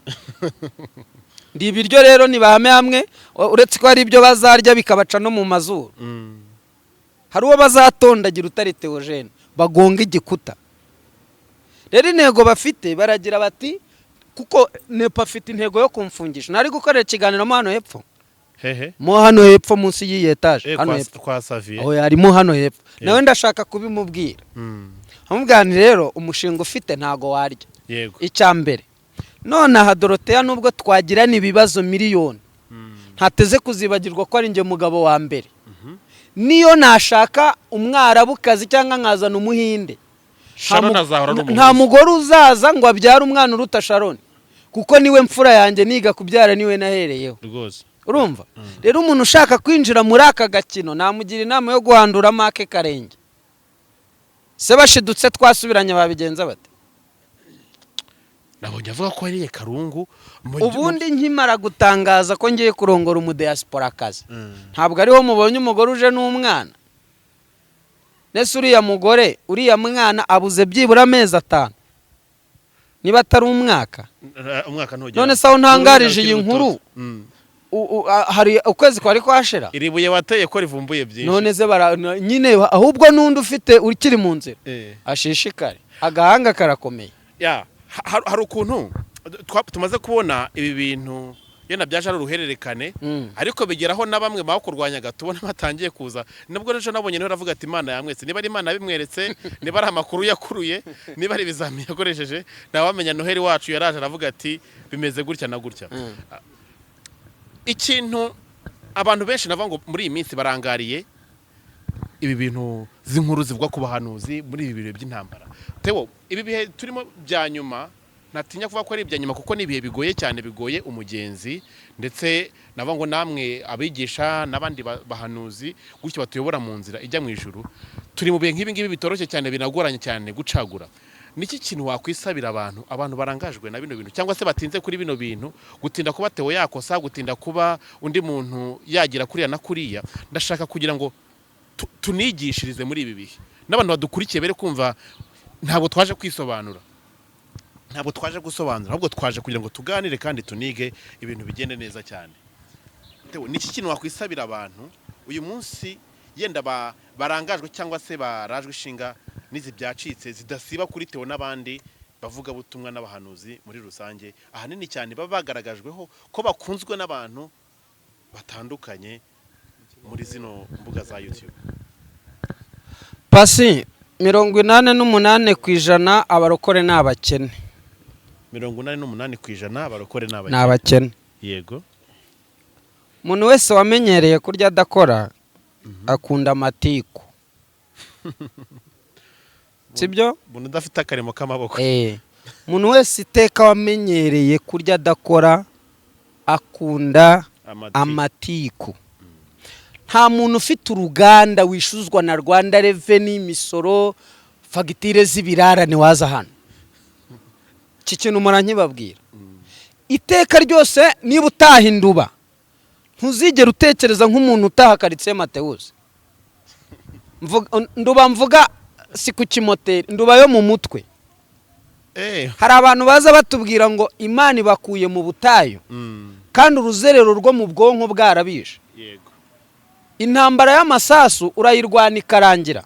Ndi ibiryo. Rero nibahame hamwe, uretse ko hari ibyo bazarya bikabaca no mu mazuru. Hari uwo bazatondagira utari Theogene, bagonga igikuta. Rero intego bafite, baragira bati kuko nepa afite intego yo kumfungisha, nari gukorera ikiganiro mo hano hepfo. Hehe? Mo hano hepfo, munsi y'iyi etaje. Hano hepfo. Kwa Savier. Aho yarimo hano hepfo nawe ndashaka kubimubwira. Amubwira nti rero umushinga ufite ntago warya. Icya mbere, nonaha Doroteya, nubwo twagirana ibibazo miliyoni, ntateze kuzibagirwa ko ari njye mugabo wa mbere. Niyo nashaka umwarabukazi cyangwa nkazana umuhinde, Sharon azahora ari nta umuhuza. mugore uzaza ngo abyare umwana uruta Sharon, kuko niwe mfura yanjye, niga kubyara niwe nahereyeho. Urumva rero, umuntu ushaka kwinjira muri aka gakino namugira inama yo guhanduramo ake karenge. Se bashidutse twasubiranye, babigenza bate? Nabonye avuga ko yariye karungu Ubundi nkimara gutangaza ko ngiye kurongora umudiasporakazi, ntabwo ariho mubonye umugore uje n'umwana. Nese uriya mugore, uriya mwana abuze byibura amezi 5, niba atari umwaka. Umwaka ntugera. None se aho ntangarije iyi nkuru, hari ukwezi kwari kwashira? Iri buye wateye ko rivumbuye byinshi. None se nyine ahubwo n'undi ufite ukiri mu nzira ashishikare, agahanga karakomeye. Ya, hari ukuntu tumaze kubona ibi bintu, yenda byaje ari uruhererekane, ariko bigeraho na bamwe bakurwanyaga tubona batangiye kuza. Nabwo rero nabonye niwe aravuga ati Imana yamwetse, niba ari Imana yabimweretse, niba ari amakuru yakuruye, niba ari ibizami yakoresheje, ntawamenya. Noheli wacu yaraje aravuga ati bimeze gutya na gutya. Ikintu abantu benshi navuga ngo muri iyi minsi barangariye ibi bintu z'inkuru zivuga ku bahanuzi muri ibi bihe by'intambara. Theo, ibi bihe turimo bya nyuma, ntatinya kuvuga ko ari ibya nyuma kuko ni ibihe bigoye cyane, bigoye umugenzi, ndetse navuga ngo namwe abigisha n'abandi bahanuzi gutyo batuyobora mu nzira ijya mu ijuru. Turi mu bihe nk'ibi ngibi bitoroshye cyane, binagoranye cyane gucagura. Niki kintu wakwisabira abantu barangajwe na bino bintu cyangwa se batinze kuri bino bintu, gutinda kuba Theo yakosa, gutinda kuba undi muntu yagira kuriya na kuriya? Ndashaka kugira ngo tunigishirize muri ibi bihe n'abantu badukurikiye bere kumva ntabwo twaje kwisobanura, ntabwo twaje gusobanura, ahubwo twaje kugira ngo tuganire kandi tunige ibintu bigende neza cyane. Theo, niki kintu wakwisabira abantu uyu munsi yenda barangajwe cyangwa se barajwe ishinga n'izi byacitse zidasiba kuri Theo n'abandi bavugabutumwa n'abahanuzi muri rusange, ahanini cyane baba bagaragajweho ko bakunzwe n'abantu batandukanye muri zino mbuga za YouTube? Pasi, 88% abarokore ni abakene. 88% abarokore ni Ni abakene. abakene. Umuntu wese wamenyereye kurya adakora akunda amatiku, sibyo? Umuntu udafite akarimo k'amaboko. Umuntu wese iteka wamenyereye kurya adakora akunda amatiku. Amatiku. Nta muntu ufite uruganda wishuzwa na Rwanda Revenue, imisoro, fagitire z'ibirarane waza hano. Iki kintu mpora nkibabwira iteka ryose: niba utaha induba, ntuzigere utekereza nk'umuntu utaha karitsiye Matewusi. Nduba mvuga si ku kimoteri, nduba yo mu mutwe. Hari abantu baza batubwira ngo Imana ibakuye mu butayu, kandi uruzerero rwo mu bwonko bwarabishe. Intambara y'amasasu urayirwana ikarangira,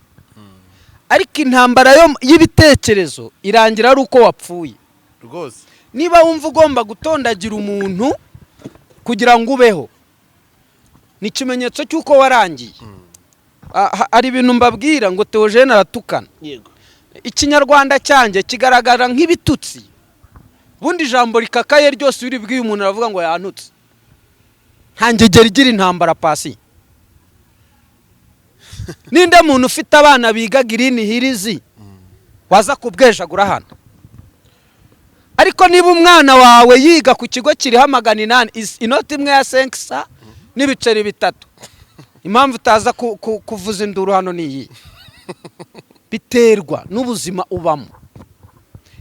ariko intambara y'ibitekerezo irangira ari uko wapfuye. Niba wumva ugomba gutondagira umuntu kugira ngo ubeho, ni ikimenyetso cy'uko warangiye. Hari ibintu mbabwira ngo Theogene aratukana. Ikinyarwanda cyanjye kigaragara nk'ibitutsi. Ubundi ijambo rikakaye ryose iyo uribwiye umuntu aravuga ngo yantutse. Nta ngegera igira intambara, Pasi. Ninde muntu ufite abana biga Green Hills waza kubwejagura hano? Ariko niba umwana wawe yiga ku kigo kiriho 800, inoti imwe ya senkisa n'ibiceri bitatu, impamvu utaza kuvuza induru hano ni iyi? Biterwa n'ubuzima ubamo.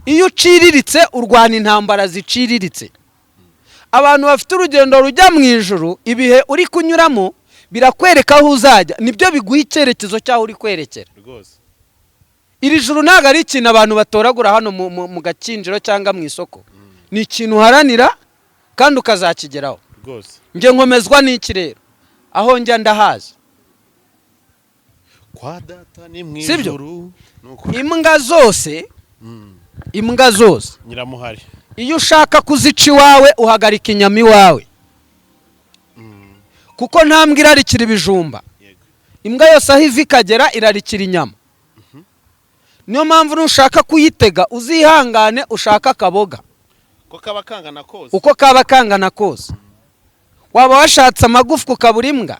Iyo uciriritse urwana intambara ziciriritse. Abantu bafite urugendo rujya mu ijuru, ibihe uri kunyuramo birakwereka aho uzajya, nibyo biguha icyerekezo cy'aho uri kwerekera. Iri juru ntabwo ari ikintu abantu batoragura hano mu gakinjiro cyangwa mu isoko, ni ikintu uharanira kandi ukazakigeraho. Njye nkomezwa n'iki rero? Aho njya ndahazi. Kwa data ni mu Sibyo? ijuru. Ni ukuri. Imbwa zose, imbwa zose, Nyiramuhari. iyo ushaka kuzica iwawe uhagarika inyama iwawe, kuko nta mbwa irarikira ibijumba. Imbwa yose aho iva ikagera irarikira inyama. Niyo mpamvu nushaka kuyitega uzihangane ushake akaboga. Ko kaba kangana kose. Uko kaba kangana kose, waba washatse amagufwa ukabura imbwa.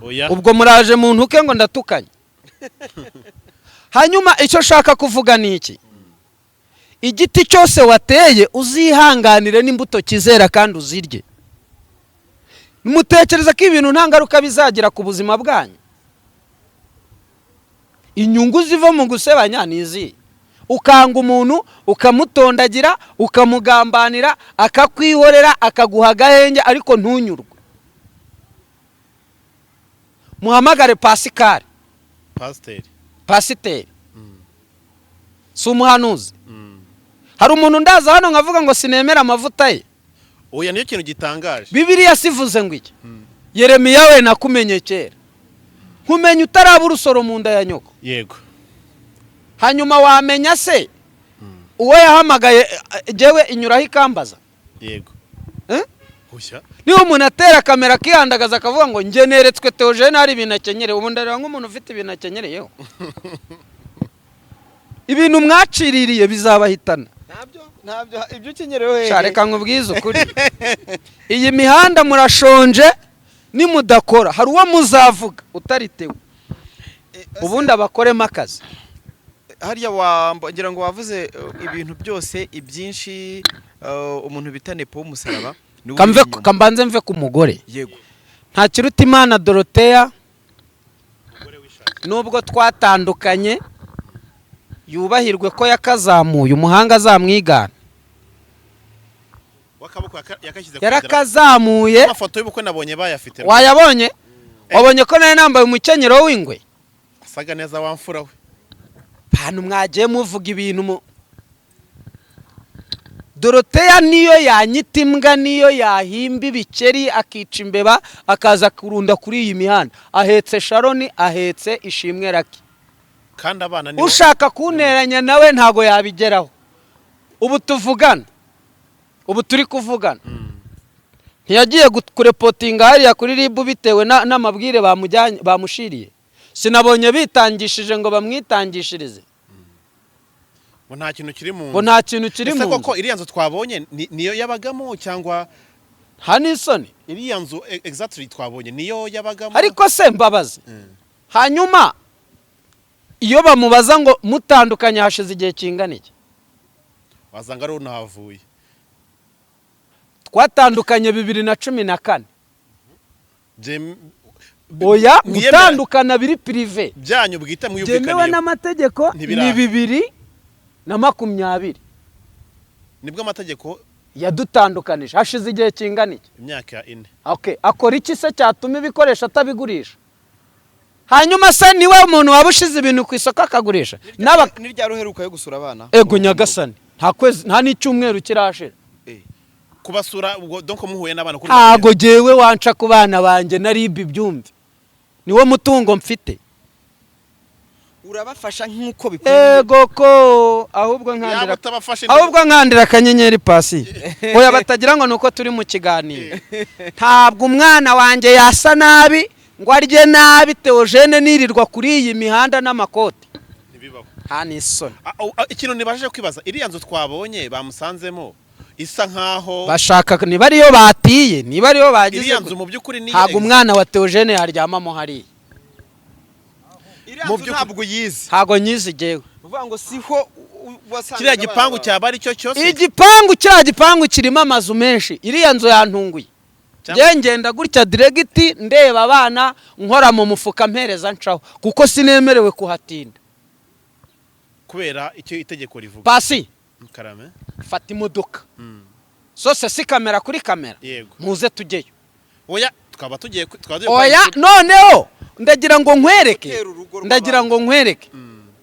Oya. Ubwo muraje mu ntuke ngo ndatukanye. Hanyuma icyo nshaka kuvuga ni iki: igiti cyose wateye uzihanganire n'imbuto kizera kandi uzirye. Mutekereza ko ibintu nta ngaruka bizagira ku buzima bwanyu? Inyungu ziva mu gusebanya ni izihe? Ukanga umuntu, ukamutondagira, ukamugambanira, akakwihorera, akaguha agahenge, ariko ntunyurwe. Muhamagare Pasikari. Pasiteri. Pasiteri si umuhanuzi? Hari umuntu ndaza hano nkavuga ngo sinemera amavuta ye? Oya, niyo kintu gitangaje. Bibiliya sivuze ngo iki? Yeremiya we, nakumenye kera, nkumenya utaraba urusoro mu nda ya nyoko. Hanyuma wamenya se uwo yahamagaye jyewe inyuraho ikambaza? Eh? Hushya. Niba umuntu atera kamera akihandagaza akavuga ngo njye neretswe Theogene hari ibintu akenyereye, ubu ndareba nk'umuntu ufite ibintu akenyereyeho. Ibintu mwaciririye bizabahitana. Ntabyo, ibyo ukenyerewe hehe? Sha, reka nkubwize ukuri, iyi mihanda murashonje. Nimudakora hari uwo muzavuga utaritewe, ubundi abakoremo akazi. Harya ngira ngo wavuze ibintu byose ibyinshi, umuntu bita Nepo w'umusaraba niwe Kamve. uri inyuma. Kambanze mve ku mugore. Yego. Ntakirutimana Doroteya, nubwo twatandukanye, yubahirwe ko yakazamuye, umuhanga azamwigana. Wakaboko yakashyize ku Yarakazamuye. Amafoto y'ubukwe nabonye bayafite. Wayabonye? Wabonye ko nari nambaye umukenyero w'ingwe? Asaga neza wamfura we. Bantu mwagiye muvuga ibintu mu Doroteya, niyo yanyita imbwa, niyo yahimba ibikeri akica imbeba akaza kurunda kuri iyi mihanda, ahetse Sharoni, ahetse Ishimwe Raki. Kandi abana ni Ushaka kunteranya nawe ntago yabigeraho. Ubu tuvugana, ubu turi kuvugana, ntiyagiye kureportinga hariya kuri RIB bitewe n'amabwire bamujyanye bamushiriye? Sinabonye bitangishije ngo bamwitangishirize? Ngo nta kintu kiri mu Ngo nta kintu kiri Ese mu koko nzu. iriya nzu twabonye niyo yabagamo cyangwa? Nta n'isoni. Iriya nzu exactly twabonye niyo yabagamo? Ariko se mbabazi, hanyuma iyo bamubaza ngo mutandukanye hashize igihe kingana iki? Wasanga ari unahavuye. Twatandukanye 2014. Oya. Mwiyemera- Gutandukana biri privé, byanyu bwite byemewe mwiyumvikaniyeho n'amategeko, ni Ntibiraba. 2020. Nibwo amategeko Yadutandukanije. Hashize igihe kingana iki? Imyaka 4. Okay. Akora iki se cyatuma ibikoresho atabigurisha? Hanyuma se niwe umuntu waba ushize ibintu ku isoko akagurisha? N'aba Ni ryari uheruka yo gusura abana? Ego nyagasani, nta kwezi nta n'icyumweru kirashira. Kubasura ubwo, donc muhuye n'abana kuri Ntago jyewe wanca ku bana banjye na RIB byumve, niwo mutungo mfite. Urabafasha nk'uko bikwiye? Ego ko, ahubwo Yaba nkandira utabafashe ahubwo nkandira akanyenyeri pasi. Oya, batagira ngo ni uko turi mu kiganiro. Ntabwo umwana wanjye yasa nabi ngo arye nabi Theogene nirirwa kuri iyi mihanda n'amakoti. Ntibibaho. Nta n'isoni. Ikintu nibashije kwibaza, iriya nzu twabonye bamusanzemo isa nkaho Bashaka niba ariyo batiye, niba ariyo bagize. Iriya nzu mu by'ukuri ni Ntabwo umwana wa Theogene yaryamamo hariya. Iriya Mu nzu by'ukuri- ntabwo uyizi? Ntabwo nyizi jyewe. Uvuga ngo siho wasangaga Kiriya abana gipangu bawe. cyaba ari cyo cyose? Igipangu, kiriya gipangu kirimo amazu menshi. Iriya nzu yantunguye. Cyangwa- Njye ngenda gutya direct, ndeba abana, nkora mu mufuka mpereza ncaho, kuko sinemerewe kuhatinda. Kubera icyo itegeko rivuga. Pasi. Karame. Fata imodoka zose, si kamera kuri kamera. Yego. Muze tujyeyo. Oya, tukaba tugiye tukaba tugiye Oya, noneho ndagira ngo nkwereke. Gutera urugo rw'abandi. Ndagira ngo nkwereke,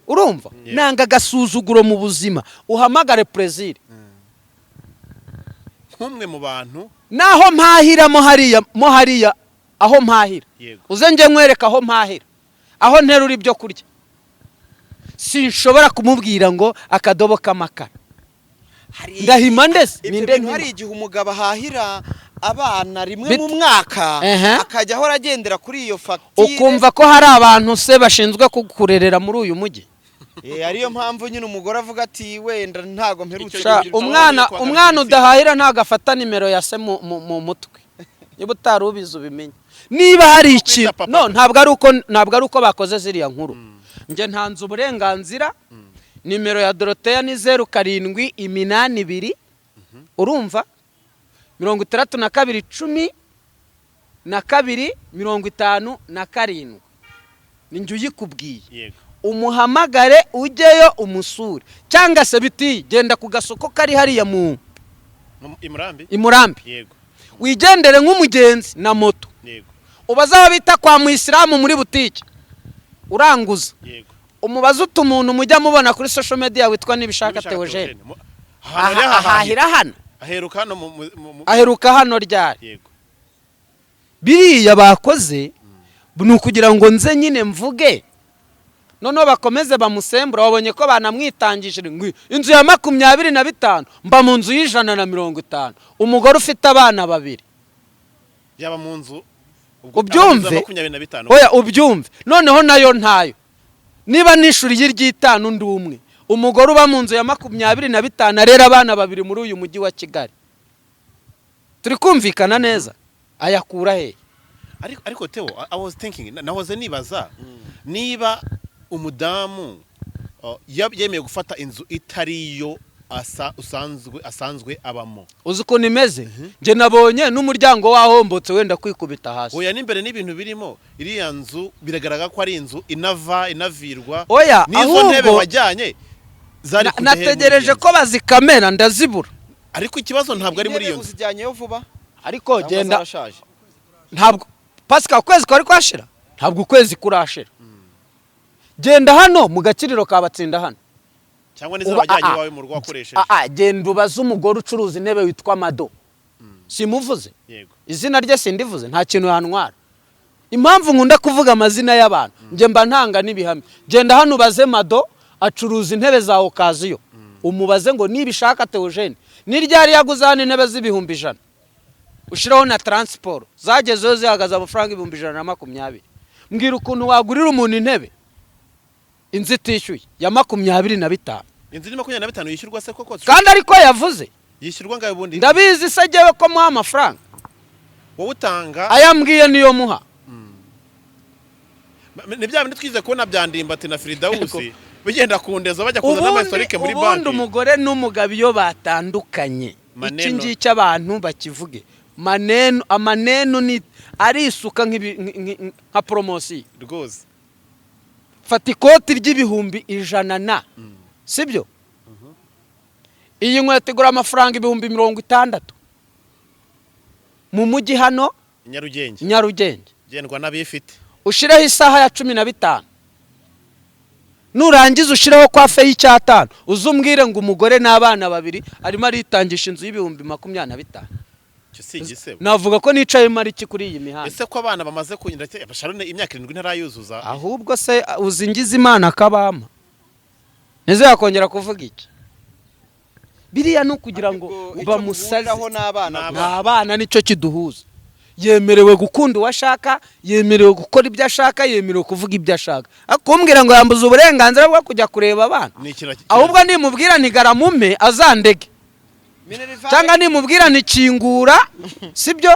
urumva? Yeah. Nanga agasuzuguro mu buzima. Uhamagare Perezida. Nk'umwe mu bantu. Naho mpahira mo hariya, mo hariya aho mpahira. Uze njye nkwereka aho mpahira, aho nterura ibyo kurya. Sinshobora kumubwira ngo akadobo k'amakara. Ndahima ndese? Ibyo Ninde bintu mpima? hari igihe umugabo ahahira abana rimwe mu mwaka, akajya ahora agendera kuri iyo fagitire. Ukumva ko hari abantu se bashinzwe kukurerera muri uyu mujyi? Ariyo mpamvu nyine umugore avuga ati wenda ntago mperutse Icyo Sha, kugira umwana kwanga umwana bifite. udahahira ntabwo afata nimero ya se mu mutwe. Niba utari ubizi ubimenye. Niba hari ikintu papa. No, ntabwo ari uko bakoze ziriya nkuru. Njye ntanze uburenganzira. Nimero ya Doroteya ni 0782, urumva, 62 10. na 2 57, ni njye uyikubwiye. Umuhamagare, ujyeyo umusure, cyangwa se biti genda ku gasoko kari hariya mu I Murambi. I Murambi. Wigendere nk'umugenzi na moto. Ubaze aho bita kwa Muyisilamu muri butike uranguza. Umubaze uti: "Umuntu mujya mubona kuri social media witwa Nibishaka Nibishaka Theogene Theogene. Ahantu rero ahahira hano?" Aheruka hano Aheruka hano ryari? Biriya bakoze ni ukugira ngo nze nyine mvuge, noneho bakomeze bamusembura. Wabonye ko banamwitangije ngo inzu ya 25, mba mu nzu y'150, umugore ufite abana babiri. Yaba mu nzu ubwo Ubyumve? abaguze 25. Oya, ubyumve noneho, nayo ntayo. Niba nishuriye iry'itanu, ndi umwe, umugore uba mu nzu ya 25 arera abana babiri muri uyu mujyi wa Kigali, turi kumvikana neza, ayakura he? Ariko Theo, I was thinking, nahoze nibaza niba umudamu yemeye gufata inzu itari yo asa usanzwe abamo. Uzi ukuntu imeze? Njye nabonye n'umuryango wahombotse wenda kwikubita hasi. Oya, n'imbere n'ibintu birimo, iriya nzu biragaragara ko ari inzu inava inavirwa. Oya, n'izo ntebe ahubwo wajyanye zari kujya he muri nategereje iyo nzu? ko bazikamera ndazibura. Ariko ikibazo ntabwo ari muri iyo Intebe nzu. uzijyanyeyo vuba Ariko cyangwa genda. zarashaje? Ntabwo Pasika ukwezi kwari kwashira, ntabwo ukwezi kurashira. Genda hano mu gakiriro ka Batsinda hano. Cyangwa n'izo wajyanye iwawe mu rugo wakoresheje. Genda ubaze umugore ucuruza intebe witwa Mado. Simuvuze? Yego. Izina rye sindivuze, nta kintu yantwara. Impamvu nkunda kuvuga amazina y'abantu, njye mba ntanga n'ibihamya. Genda hano ubaze Mado, acuruza intebe za occasion, umubaze ngo Nibishaka Theogene ni ryari yaguze hano intebe z'100,000, ushireho na transport, zagezeho zihagaze amafaranga 120,000. Mbwira ukuntu wagurira umuntu intebe, inzu itishyuye ya 25. Inzu ni 25 yishyurwa se koko? Kandi ariko yavuze. Yishyurwa ngayo ubundi? Ndabizi se jyewe ko muha amafaranga? Wowe utanga. Ayambwiye niyo muha. Ni bya bindi twize kubona bya Ndimbati na Firidawusi bigenda ku ndezo, bajya kuzana Ubundi n'amahistorike muri ubundi banki. Umugore n'umugabo iyo batandukanye, Maneno. iki ngiki abantu bakivuge, maneno amaneno ni arisuka nka poromosiyo. Rwose. Fata ikoti ry'ibihumbi 100 na sibyo, iyi nkweto igura amafaranga 60,000 mu mujyi hano. Nyarugenge. Nyarugenge. Gendwa n'abifite. Ushireho isaha ya 15, nurangiza ushireho coiffe y'icyatanu, uze umbwire ngo umugore n'abana babiri arimo aritangisha inzu y'25,000. Icyo si igisebo? Navuga ko nicaye mariki kuri iyi mihanda. Ese ko abana bamaze kunyura, Sharone imyaka 7 ntarayuzuza? Ahubwo se uzi ngize Imana akabama nizo yakongera kuvuga iki? Biriya ni ukugira ngo Ahubwo icyo bamusaze. muhuriraho n'abana. Ni Ni abana, nicyo kiduhuza. Yemerewe gukunda uwo ashaka, yemerewe gukora ibyo ashaka, yemerewe kuvuga ibyo ashaka. Ariko kumbwira ngo yambuza uburenganzira bwo kujya kureba abana, Ni ikintu. Ahubwo nimubwira ntigaramume azandege. Minerval. Cyangwa nimubwira ntikingura, sibyo,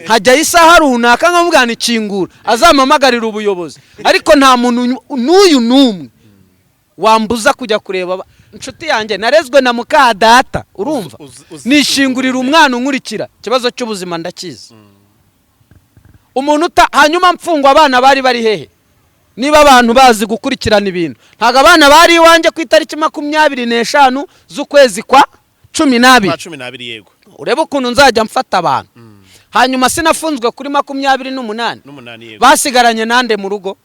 nkajyayo isaha runaka nkamubwira ntikingura, azampamagarira ubuyobozi. Ariko nta muntu n'uyu n'umwe wambuza kujya kureba inshuti yanjye. Narezwe na muka data, urumva? Nishingurira umwana unkurikira, ikibazo cy'ubuzima ndakizi. Umuntu uta hanyuma mfungwa, abana bari bari hehe? Niba abantu bazi gukurikirana ibintu, ntabwo abana bari iwanjye ku itariki 25 z'ukwezi kwa 12. Kwa 12, yego. Urebe ukuntu nzajya mfata abantu. Hanyuma sinafunzwe kuri 28? N'umunani, yego. Basigaranye nande mu rugo?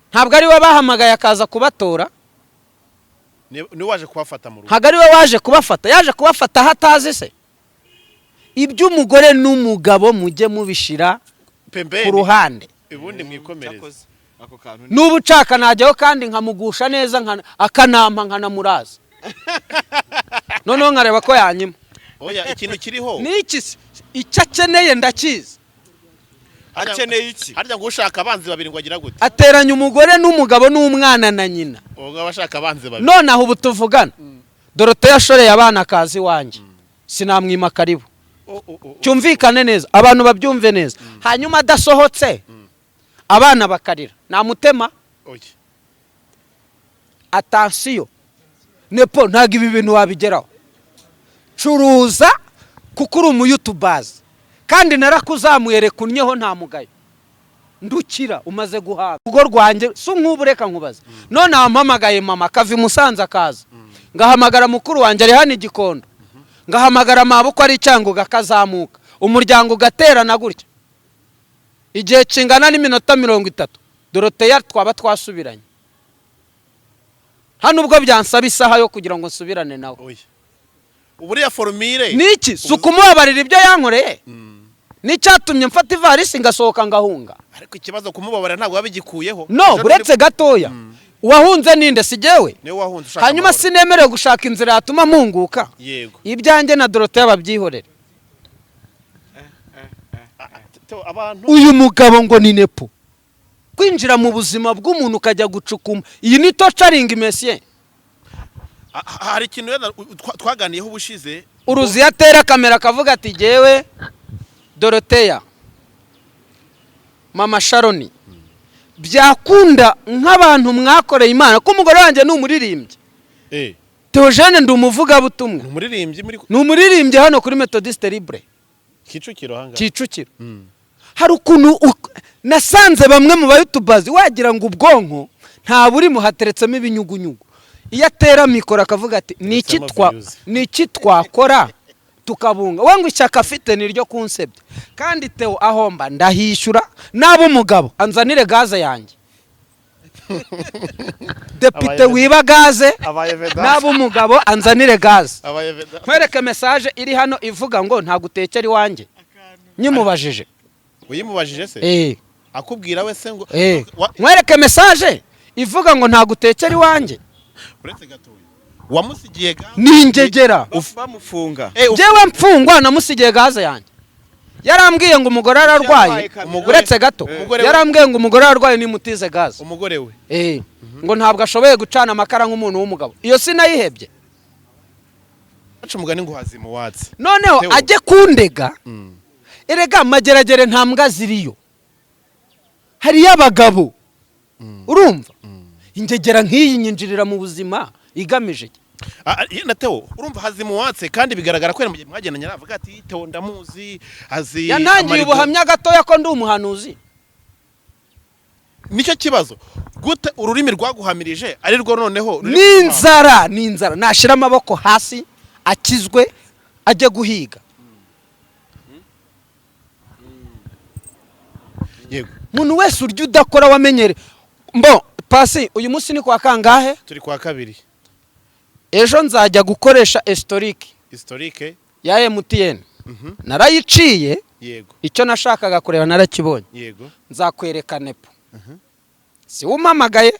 Ntabwo ari we bahamagaye akaza kubatora? Ni waje kubafata mu rugo. Ntabwo ari we waje kubafata? Yaje kubafata aho atazi se? Iby'umugore n'umugabo mujye mubishira pembeni ku ruhande. Ubundi mwikomereze. Cyakoze. Ako kantu ni N'ubu nshaka najyaho kandi nkamugusha neza, akanampa nkanamuraza, noneho nkareba ko yanyima. Oya, ikintu kiriho. N'iki se? Icyo akeneye ndakizi. Akeneye iki? Harya ngo ushaka abanzi babiri ngo agira gute? Ateranya umugore n'umugabo n'umwana na nyina. Ubwo aba ashaka abanzi babiri. Nonaha ubu tuvugana, Dorote yashoreye abana akaza iwanjye, sinamwima karibu. O, o, o, o. Cyumvikane neza, abantu babyumve neza. Hanyuma adasohotse abana bakarira, namutema. Oya. Attention nepo, ntabwo ibi bintu wabigeraho. Curuza kuko uri umuyutubazi. Kandi narakuzamuye, reka unnyeho, nta mugayo, ndukira umaze guhaga urugo rwanjye. Si nk'ubu, reka nkubaze. None wampamagaye, mama akava i Musanze akaza, ngahamagara mukuru wanjye ari hano i Gikondo, ngahamagara mabukwe ari Cyangugu akazamuka, umuryango ugaterana gutya igihe kingana n'iminota 30, Doroteya twaba twasubiranye. Hano ubwo byansaba isaha yo kugira ngo nsubirane nawe? Oya, uburiya formule. Niki? Si ukumubabarira ibyo yankoreye n'icyatumye mfata ivarisi ngasohoka ngahunga? Ariko ikibazo, kumubabarira ntabwo biba bigikuyeho. No. Ejo Buretse gatoya, uwahunze ninde? Si jyewe? Niwe wahunze ushaka Hanyuma amahoro. sinemerewe gushaka inzira yatuma mpunguka? Yego. Ibyanjye na Doroteya babyihorere. Theo, abantu Uyu mugabo ngo ni nepo, kwinjira mu buzima bw'umuntu ukajya gucukuma, iyi ni torturing, monsieur. Hari ikintu wenda twaganiyeho ubushize. Uruzi iyo atera kamera akavuga ati: "Jyewe Doroteya, mama Sharoni, byakunda nk'abantu mwakoreye Imana, ko umugore wanjye ni umuririmbyi." Theogene, ndi umuvugabutumwa. Ni umuririmbyi muri Ni umuririmbyi hano kuri Methodiste Libre. Kicukiro ahangaha. Kicukiro. Hari ukuntu nasanze bamwe mu bayutubazi wagira ngo ubwonko nta burimo, hateretsemo ibinyugunyugu. Iyo atera mikoro akavuga ati: "Ni iki Hateretsemo views. ni iki twakora tukabunga?" We ngo ishyaka afite ni iryo kunsebya. Kandi Theo ahomba ndahishyura, naba umugabo anzanire gaze yanjye. Depite wiba gaze, Abaye Vedas. naba umugabo anzanire gaze. Abaye Vedas. Nkwereke message iri hano ivuga ngo ntagutekera iwanjye, nyimubajije. Uyimubajije se? Eh. Akubwira we se ngo Eh. Nkwereke message ivuga ngo ntagutekera iwanjye. Uretse gatoya, wamusigiye gaze? Ni ingegera. Bamufunga. Njyewe mfungwa namusigiye gaze yanjye. Yarambwiye ngo umugore ararwaye. Yabaye kamera. Uretse gato. Umugore we- Yarambwiye ngo umugore ararwaye, nimutize gaze. Umugore we? Eh, ngo ntabwo ashoboye gucana amakara nk'umuntu w'umugabo. Iyo sinayihebye. Aca umugani ngo hazima uwatsi. Noneho Theo. ajye kundega. Erega Mageragere nta mbwa ziriyo, hariyo abagabo. Urumva ingegera nk'iyi nyinjirira mu buzima igamije iki? Yenda Theo, urumva hazima uwatse, kandi bigaragara ko mu gihe mwagendanye aravuga ati: "Theo ndamuzi, azi Yantangiye amarido." ubuhamya gatoya ko ndi umuhanuzi. Nicyo kibazo, gute ururimi rwaguhamirije ari rwo noneho ruri N'inzara, ni inzara. Nashyira amaboko hasi akizwe, ajye guhiga. Yego. Umuntu wese urya udakora wamenyere mbo pasi. Uyu munsi ni kwa kangahe? Turi kwa kabiri. Ejo nzajya gukoresha historique Historique ya MTN. Narayiciye. Icyo nashakaga kureba narakibonye. Nzakwereka nepo si umpamagaye.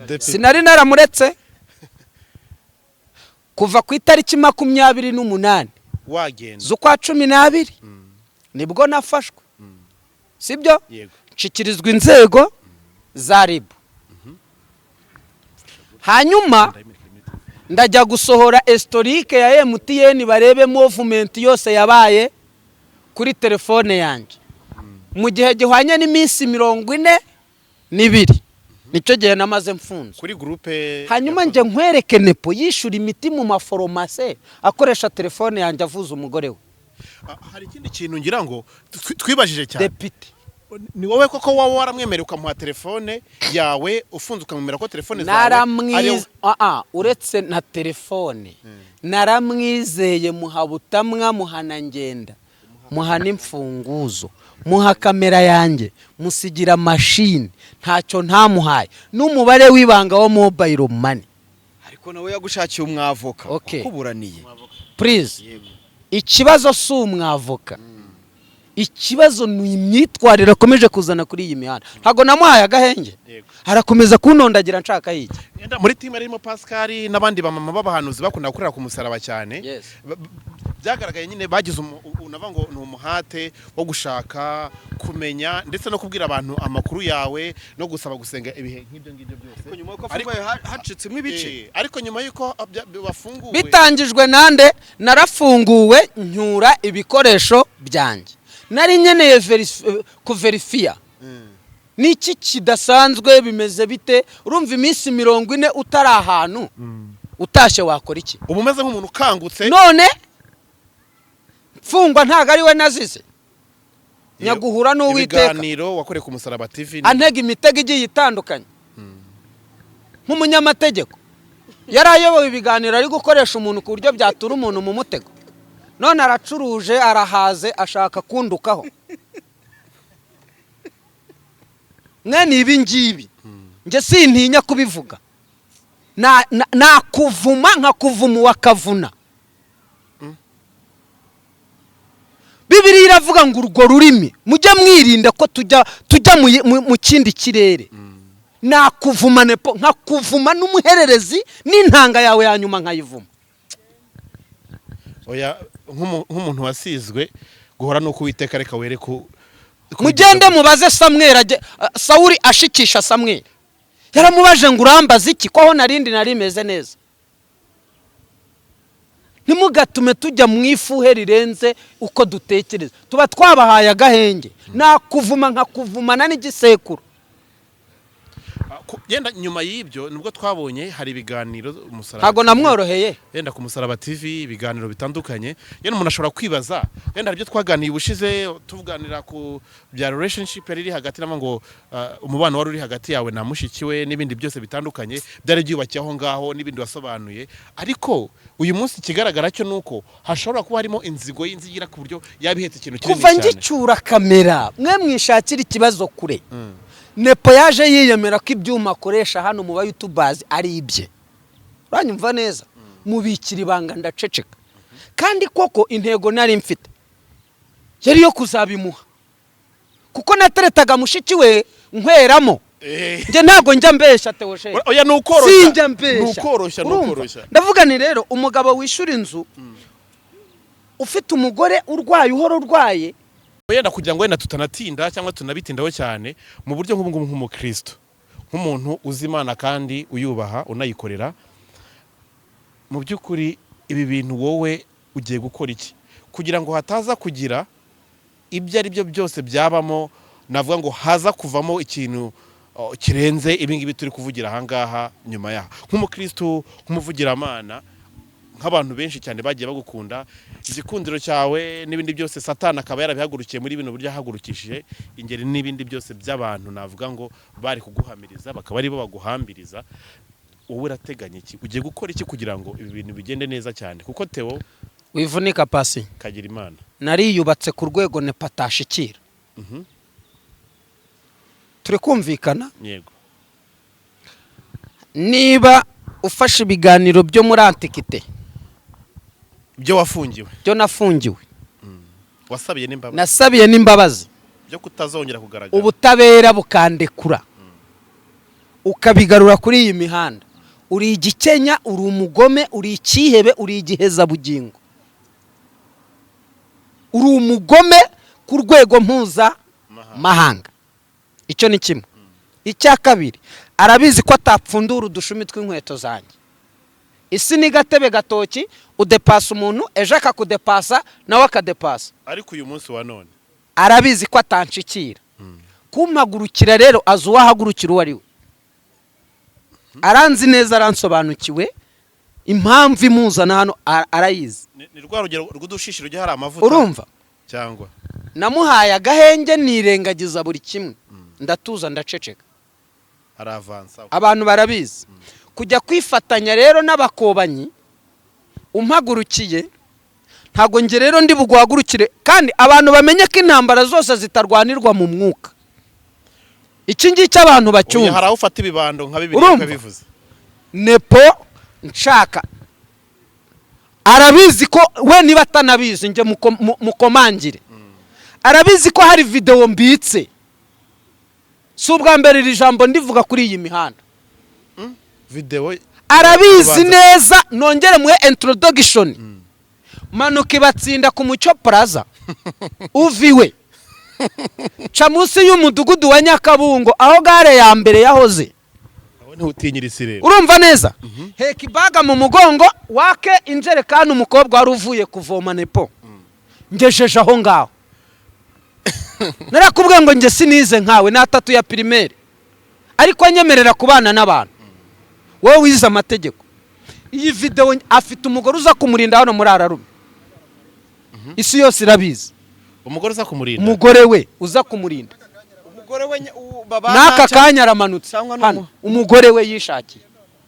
Depite. Sinari naramuretse kuva ku itariki 28 Wagenda. z'ukwa 12, nibwo nafashwe, sibyo? Yego. Nshyikirizwa inzego za RIB, hanyuma ndajya gusohora historique ya MTN, barebe movement yose yabaye kuri telefone yanjye mu gihe gihwanye n'iminsi 42, nicyo gihe namaze mfunzwe. Kuri groupe. Hanyuma njye nkwereke nepo yishyura imiti mu maforomase akoresha telefone yanjye avuza umugore we. Hari ikindi kintu ngira ngo twibajije cyane. Depite. Ni wowe koko waba waramwemereye ukamuha telefone yawe ufunze, ukamwemera ko telefone zawe ariyo- Naramwize. Uretse na telefone, naramwizeye, muha butamwa, muhana ngenda, muha n'imfunguzo, muha kamera yanjye, musigira mashini, ntacyo ntamuhaye, n'umubare w'ibanga wa mobile money. Ariko nawe yagushakiye umwavoka Okay. wakuburaniye. Please, ikibazo si umwavoka, ikibazo ni imyitwarire akomeje kuzana kuri iyi mihanda. Ntabwo namuhaye agahenge. Yego. Arakomeza kuntondagira nshaka yiki? Yenda muri team harimo Pascal n'abandi bamama b'abahanuzi bakunda gukorera ku musaraba cyane. Yes. Byagaragaye nyine bagize unavuga ngo ni umuhate wo gushaka kumenya ndetse no kubwira abantu amakuru yawe no gusaba gusenga ibihe nk'ibyo ngibyo byose. Nyuma y'uko afunguye hacitsemo ibice. Ariko nyuma y'uko bafunguwe Bitangijwe nande? Narafunguwe, nyura ibikoresho byanjye, nari nkeneye kuverifiya niki kidasanzwe, bimeze bite? Urumva iminsi 40 utari ahantu, utashye wakora iki? Uba umeze nk'umuntu ukangutse. None Mfungwa ntabwo ari we nazize. Nyaguhura n'Uwiteka. Ibiganiro wakoreye ku Musaraba TV Antega imitego igiye itandukanye nk'umunyamategeko. Yari ayoboye ibiganiro, ari gukoresha umuntu ku buryo byatura umuntu mu mutego. None aracuruje, arahaze, ashaka kundukaho. Mwene ibi ngibi njye sintinya kubivuga. Nakuvuma nkakuvuma uwakavuna. Bibiliya iravuga ngo urwo rurimi mujye mwirinda ko tujya mu kindi kirere. Nakuvuma Nepo, nkakuvuma n'umuhererezi n'intanga yawe ya nyuma nkayivuma. Oya, nk'umuntu wasizwe guhora nuko Uwiteka reka were ku Mugende mubaze Samweli, Sawuli ashikisha Samweli yaramubaje ngo urambaza iki ko aho narindi nari meze neza. Ntimugatume tujya mu ifuhe rirenze uko dutekereza, tuba twabahaye agahenge. Nakuvuma nkakuvumana n'igisekuru. Yenda nyuma y'ibyo nibwo twabonye hari ibiganiro Umusaraba Ntabwo TV. namworoheye. Yenda ku Musaraba TV ibiganiro bitandukanye. Yenda umuntu ashobora kwibaza, yenda hari ibyo twaganiye ubushize tuganira ku bya relationship yari iri hagati namo ngo umubano wari uri hagati yawe na mushiki we n'ibindi byose bitandukanye byari byubakiye aho ngaho n'ibindi wasobanuye. Ariko uyu munsi ikigaragara cyo nuko hashobora kuba harimo inzigo y'inzigira ku buryo yabihetse ikintu kinini Kuva cyane. ngicyura kamera, mwe mwishakira ikibazo kure. Nepo yaje yiyemera ko ibyuma akoresha hano mu ba youtubers ari ibye. Uranyumva neza? Mubikira ibanga, ndaceceka. Kandi koko intego nari mfite yari yo kuzabimuha, kuko nateretaga mushiki we nkweramo. Njye ntabwo njya mbeshya, Tewosheri. Oya, ni ukoroshya. Sinjya mbeshya. Ni ukoroshya, ni Urumva? ukoroshya. Ndavuga ni rero umugabo wishyura inzu, ufite umugore urwaye, uhora urwaye. Wenda kugira ngo wenda tutanatinda cyangwa tunabitindaho cyane, mu buryo nk'ubu ngubu nk'umukristo, nk'umuntu uzi Imana kandi uyubaha unayikorera, mu by'ukuri ibi bintu wowe ugiye gukora iki kugira ngo hataza kugira ibyo ari byo byose byabamo, navuga ngo haza kuvamo ikintu kirenze ibi ngibi turi kuvugira aha ngaha nyuma yaha, nk'umukristo, nk'umuvugiramana, nk'abantu benshi cyane bagiye bagukunda, igikundiro cyawe n'ibindi byose, Satani akaba yarabihagurukiye muri bino buryo yahagurukishije ingeri n'ibindi byose by'abantu, navuga ngo bari kuguhamiriza bakaba aribo baguhambiriza, wowe urateganya iki? Ugiye gukora iki kugira ngo ibi bintu bigende neza cyane? Kuko Theo Wivunika pasi. Kagira Imana. Nariyubatse ku rwego Nepo atashikira. Turi kumvikana? Yego. Niba ufashe ibiganiro byo muri antiquité Byo wafungiwe. Byo nafungiwe. Wasabiye n'imbabazi. Nasabiye n'imbabazi. Byo kutazongera kugaragara. Ubutabera bukandekura, ukabigarura kuri iyi mihanda, uri igikenya, uri umugome, uri ikihebe, uri igihezabugingo, uri umugome ku rwego mpuzamahanga. Icyo ni kimwe. Icya kabiri, arabizi ko atapfundura udushumi tw'inkweto zanjye. Isi ni gatebe gatoki, udepasa umuntu ejo akakudepasa nawe akadepasa. Ariko uyu munsi wa none Arabizi ko atanshikira kumpagurukira. Rero azi uwahagurukira uwo ari we. Aranzi neza, aransobanukiwe. Impamvu imuzana hano arayizi. Ni rwa rugero rw'udushishi rujya hari amavuta. Urumva? Cyangwa Namuhaye agahenge, nirengagiza buri kimwe, ndatuza, ndaceceka. Aravansa. Abantu barabizi. Kujya kwifatanya rero n'abakobanyi umpagurukiye, ntabwo njye rero ndi buguhagurukire. Kandi abantu bamenye ko intambara zose zitarwanirwa mu mwuka. Iki ngiki abantu Oya, bacyumva. hari aho ufata ibibando nka bibiri Urumva? ukabivuza. Nepo nshaka arabizi ko we, niba atanabizi njye mukomangire, arabizi ko hari videwo mbitse. Si ubwa mbere iri jambo ndivuga kuri iyi mihanda. Videwo? Arabizi Ubanza- neza. Nongere muhe introduction. Manuka ibatsinda ku Mucyo Plaza, uviwe ca munsi y'umudugudu wa Nyakabungo, aho gare ya mbere yahoze. Aho niho utinyira isi rero. Urumva neza? Heka ibaga mu mugongo, wake injerekani umukobwa wari uvuye kuvoma. Nepo ngejeje aho ngaho, narakubwiye ngo njye sinize nkawe n'atatu ya primaire, ariko anyemerera kubana n'abantu. Wowe wize amategeko. Iyi videwo, afite umugore uza kumurinda hano muri Ararume. Isi yose irabizi. Umugore uza kumurinda. Umugore we uza kumurinda. Umugore we babana N'aka kanya aramanutse cyangwa ni hano. Umugore we yishakiye,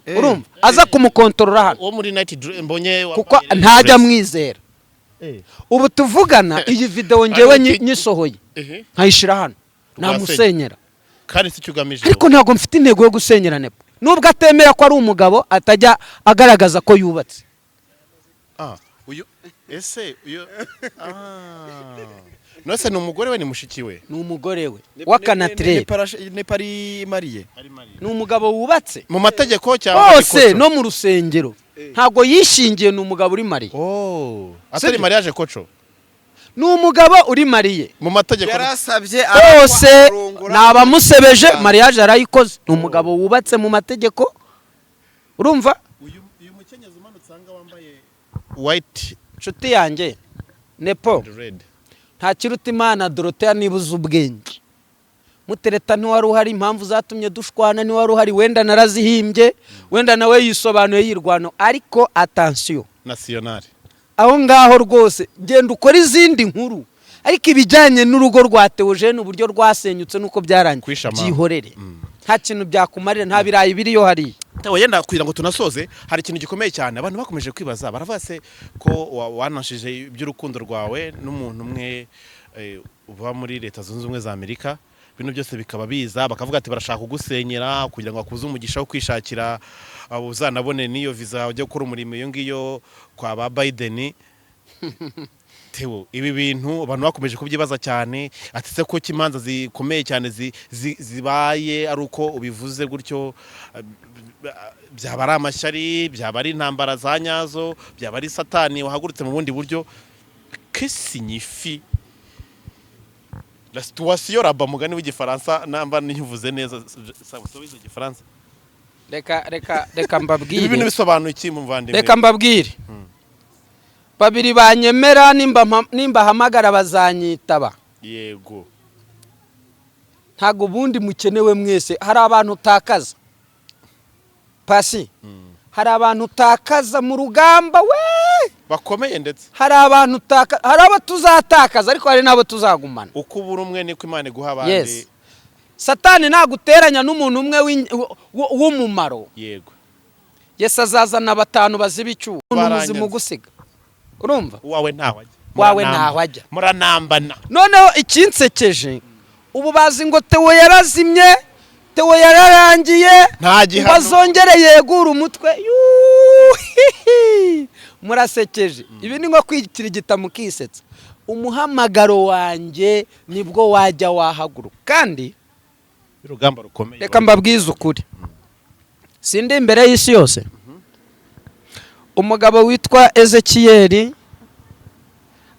urumva, aza kumukontorora hano. Wo muri night mbonye Kuko wambaye ntajya dress. amwizera. Ubu tuvugana, iyi video ngewe nyisohoye, nkayishyira hano, namusenyera. Kandi si cyo ugamije. Ariko ntabwo mfite intego yo gusenyera Nepo, nubwo atemera ko ari umugabo, atajya agaragaza ko yubatse. Ah, uyu ese uyu, nose ni umugore we, ni mushiki we? Ni umugore we w'akanatirere. Ni pari mariye. Ni umugabo wubatse. Mu mategeko cyangwa Hose. gikoco? No mu rusengero ntabwo yishingiye, ni umugabo uri marié. Oh, atari Sibyo? mariage koco. Ni umugabo uri marié. Mu mategeko. Yarasabye Hose. arongora. Ni abamusebeje, mariage yarayikoze, ni umugabo wubatse mu mategeko, urumva? Uyu mukenyezi umanutse aha ngaha wambaye white Inshuti yanjye Nepo, and red. Nta kiruta Imana Dorothea. Niba uzi ubwenge, mutereta ntiwari uhari, impamvu zatumye dushwana ntiwari uhari, wenda narazihimbye, wenda nawe yisobanuye yirwano, ariko attention. Nationale. Aho ngaho rwose genda ukore izindi nkuru, ariko ibijyanye n'urugo rwa Theogene, uburyo rwasenyutse n'uko byarangiye, Kwisha mama. byihorere, nta kintu byakumarira, nta birayi biriyo hariya. Tewo, yenda kugira ngo tunasoze, hari ikintu gikomeye cyane abantu bakomeje kwibaza. Baravuga se ko wanashije iby'urukundo rwawe n'umuntu umwe uba muri Leta Zunze Ubumwe za Amerika, bino byose bikaba biza bakavuga ati barashaka kugusenyera kugira ngo bakuze umugisha wo kwishakira, uzanabone n'iyo visa ujya gukora umurimo iyo ngiyo kwa ba Biden. Tewo, ibi bintu abantu bakomeje kubyibaza cyane, ati se ko imanza zikomeye cyane zibaye ari uko ubivuze gutyo, byaba ari amashyari, byaba ari intambara za nyazo, byaba ari Satani wahagurutse mu bundi buryo? Que signifie la situation là-bas, mugani w'igifaransa, namba ntivuze neza, sawa, igifaransa? Reka, reka, reka Ibi mbabwire. bintu bisobanuye iki, muvandimwe? Reka mbabwire, babiri banyemera, nimbahamagara bazanyitaba. Ntabwo ubundi mukenewe mwese. Hari abantu utakaza pasi, hari abantu utakaza mu rugamba we. Bakomeye ndetse. Hari abantu hari abo tuzatakaza, ariko hari n'abo tuzagumana. Uko ubura umwe niko Imana iguha abandi. Yes, Satani naguteranya n'umuntu umwe w'umumaro, Yesu azazana batanu baziba icyuho, umuntu Baranyanze. muzima ugusiga, urumva? Uwawe ntawe ajya. Wawe ntaho ajya. Muranambana. Noneho ikinsekeje, ubu bazi ngo Tewo yarazimye, Tewo yararangiye, Nta ngo gihano. azongere yegure umutwe. Yuhihi! Murasekeje. Ibi ni nko kwikirigita mukisetsa. Umuhamagaro wanjye nibwo wajya wahaguruka kandi Urugamba rukomeye. Reka mbabwize ukuri, sindi imbere y'isi yose. Umugabo witwa Ezekiyeli,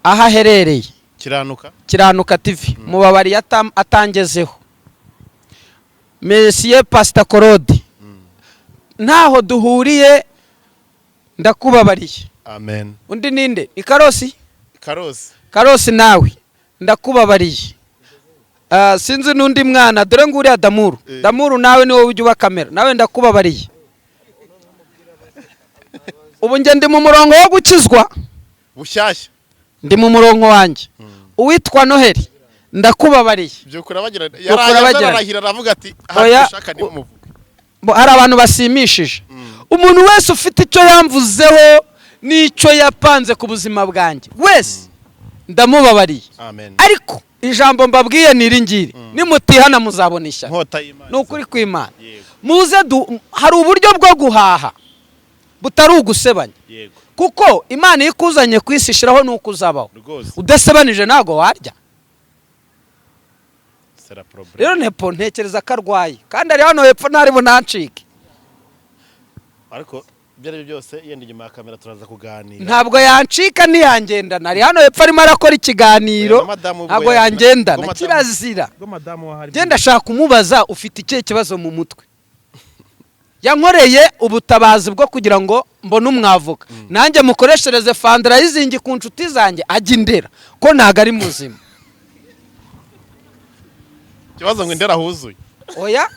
aho aherereye, Kiranuka. Kiranuka TV, mubabariye atangezeho. Monsieur Pastor Korodi, ntaho duhuriye, ndakubabariye. Amen. Undi ninde? Ni Karosi. Karosi. Karosi, nawe ndakubabariye. Ah, sinzi n'undi mwana, dore nguriya Damuru. Damuru, nawe ni wowe ujya uba kamera, nawe ndakubabariye. Ubu njye ndi mu murongo wo gukizwa. Bushyashya. Ndi mu murongo wanjye. Uwitwa Noheli, ndakubabariye. Byukura bagira. Byukura Yaraje bagira. ararahira, aravuga ati Oya. ushaka niwe muvuge. Hari abantu basimishije. Umuntu wese ufite icyo yamvuzeho n'icyo yapanze ku buzima bwanjye wese, ndamubabariye. Amen. Ariko ijambo mbabwiye ni iri ngiri: nimutihana muzabona ishyano. Inkota y'Imana. Ni ukuri kw'Imana. Yego. Muze hari uburyo bwo guhaha butari ugusebanya, kuko Imana iyo ikuzanye ku isi ishyiraho n'uko uzabaho. Udasebanije ntabwo warya. C'est la problème. Rero Nepo ntekereza ko arwaye, kandi ari hano hepfo, ntari bunancike. Ariko ibyo ari byo byose, yenda inyuma ya kamera turaza kuganira. Ntabwo yancika, ntiyangendana. Ari hano hepfo arimo arakora ikiganiro. Oya, na madamu ubwo Ntabwo yangendana, ubwo kirazira. Ubwo madamu wahari. Genda ashaka kumubaza ufite ikihe kibazo mu mutwe. Yankoreye ubutabazi bwo kugira ngo mbone umwavoka, nanjye mukoreshereze fundraising ku nshuti zanjye, ajya indera ko ntabwo ari muzima. Ikibazo ngo indera huzuye. Oya,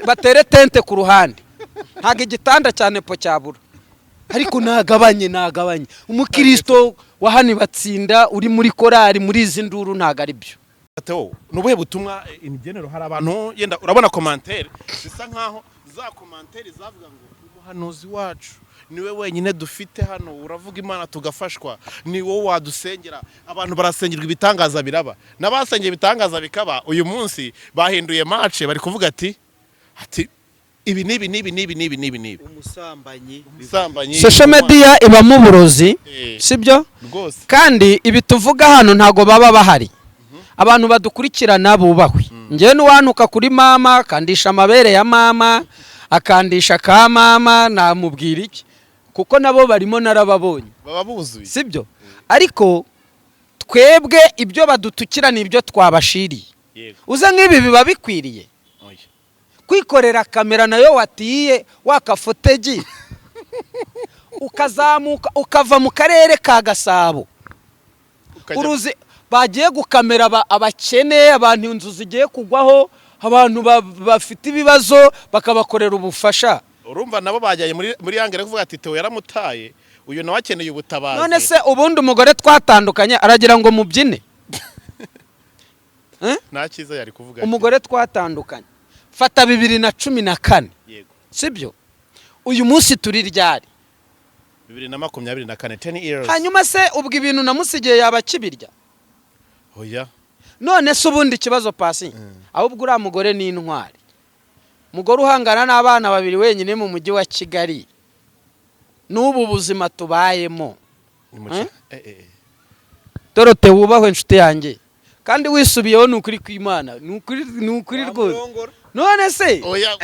batere tente ku ruhande, ntabwo igitanda cya Nepo cyabura, ariko nagabanye, nagabanye. Umukristo Wa hano batsinda uri muri korari, muri izi nduru ntabwo ari byo. Theo, ni ubuhe butumwa imigenero? Hari abantu yenda urabona commentaire zisa nkaho za commentaire zavuga ngo umuhanuzi wacu niwe wenyine dufite hano, uravuga Imana tugafashwa, ni wowe wadusengera. Abantu barasengerwa, ibitangaza biraba, n'abasengeye ibitangaza bikaba, uyu munsi bahinduye mace, bari kuvuga ati ibi n'ibi n'ibi n'ibi n'ibi n'ibi n'ibi. Umusambanyi. Umusambanyi. Social media ibamo uburozi, sibyo? Rwose. Kandi ibi tuvuga hano ntabwo baba bahari. Abantu badukurikirana bubahwe. Njyewe n'uwantuka kuri mama, akandisha amabere ya mama, akandisha ka mama, namubwira iki? Kuko nabo barimo, narababonye. Baba buzuye. Sibyo? Ariko twebwe ibyo badutukira ni ibyo twabashiriye. Uze nk'ibi biba bikwiriye Oya. kwikorera kamera nayo watiye wakafotegi, ukazamuka ukava mu karere ka Gasabo, uruzi bagiye gukamera abakene, abantu inzu zigiye kugwaho, abantu bafite ibibazo, bakabakorera ubufasha. Urumva nabo bajyanye muri yangere kuvuga ati Theo yaramutaye, uyu nawe akeneye ubutabazi. None se ubundi umugore twatandukanye aragira ngo mubyine? Eh? Nta cyiza yari kuvuga. Umugore twatandukanye, fata 2014, sibyo? Uyu munsi turi ryari? 2024, 10 years. Hanyuma se ubwo ibintu namusigiye yaba akibirya? Oya. None se ubundi ikibazo pasi, ahubwo uriya mugore ni intwari, umugore uhangana n'abana babiri wenyine mu mujyi wa Kigali n'ubu buzima tubayemo. Ni mu Eh? Eh. Dorote, wubahwe inshuti yanjye, kandi wisubiyeho, ni ukuri kw'Imana, ni ukuri rwose. None se Oya,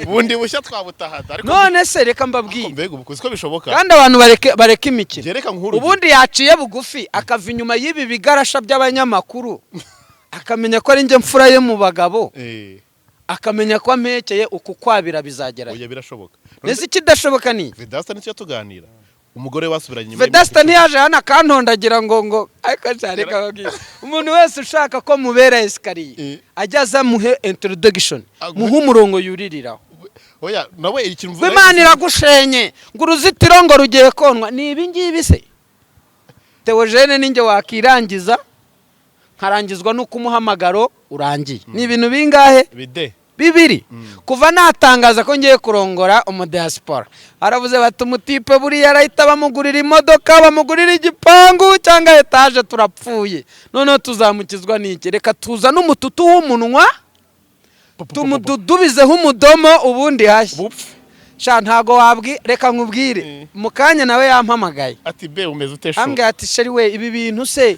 bundi bushya twabutahada, ariko none se reka ariko mbabwire. Mbega ubu kuzi ko bishoboka? Kandi abantu bareke imikino. Gereka nkuru. Ubundi yaciye bugufi akava inyuma y'ibi bigarasha by'abanyamakuru, akamenya ko ari njye mfura ye mu bagabo, akamenya ko ampekeye uku kwabira bizagerayo. Oya, birashoboka. Mbese ikidashoboka ni iki? Vedasta nicyo tuganira, umugore basubiranye nyuma. Vedasta ntiyaje hano akantondagira ngo ariko cyane kababwira, umuntu wese ushaka ko mubera escalier ajya aza muhe introduction, muhe umurongo yuririraho. Oya, nawe ikintu Ngo Imana iragushenye, ngo uruzitiro ngo rugiye konwa, ni ibi ngibi se? Theogene, ninjye wakirangiza nkarangizwa n'uko umuhamagaro urangiye. Ni ibintu bingahe? Bide. Bibiri. Kuva natangaza ko ngiye kurongora umudiaspora, baravuze bati umutipe buriya arahita bamugurira imodoka, bamugurira igipangu cyangwa etaje, turapfuye, noneho tuzamukizwa n'iki? Reka tuzane umututu w'umunwa tumududubizeho umudomo, ubundi hashya. Bupfe. Sha, ntago wabwi, reka nkubwire, mu kanya nawe yampamagaye. Ati be umeze ute shu? Ambwira ati chéri we, ibi bintu se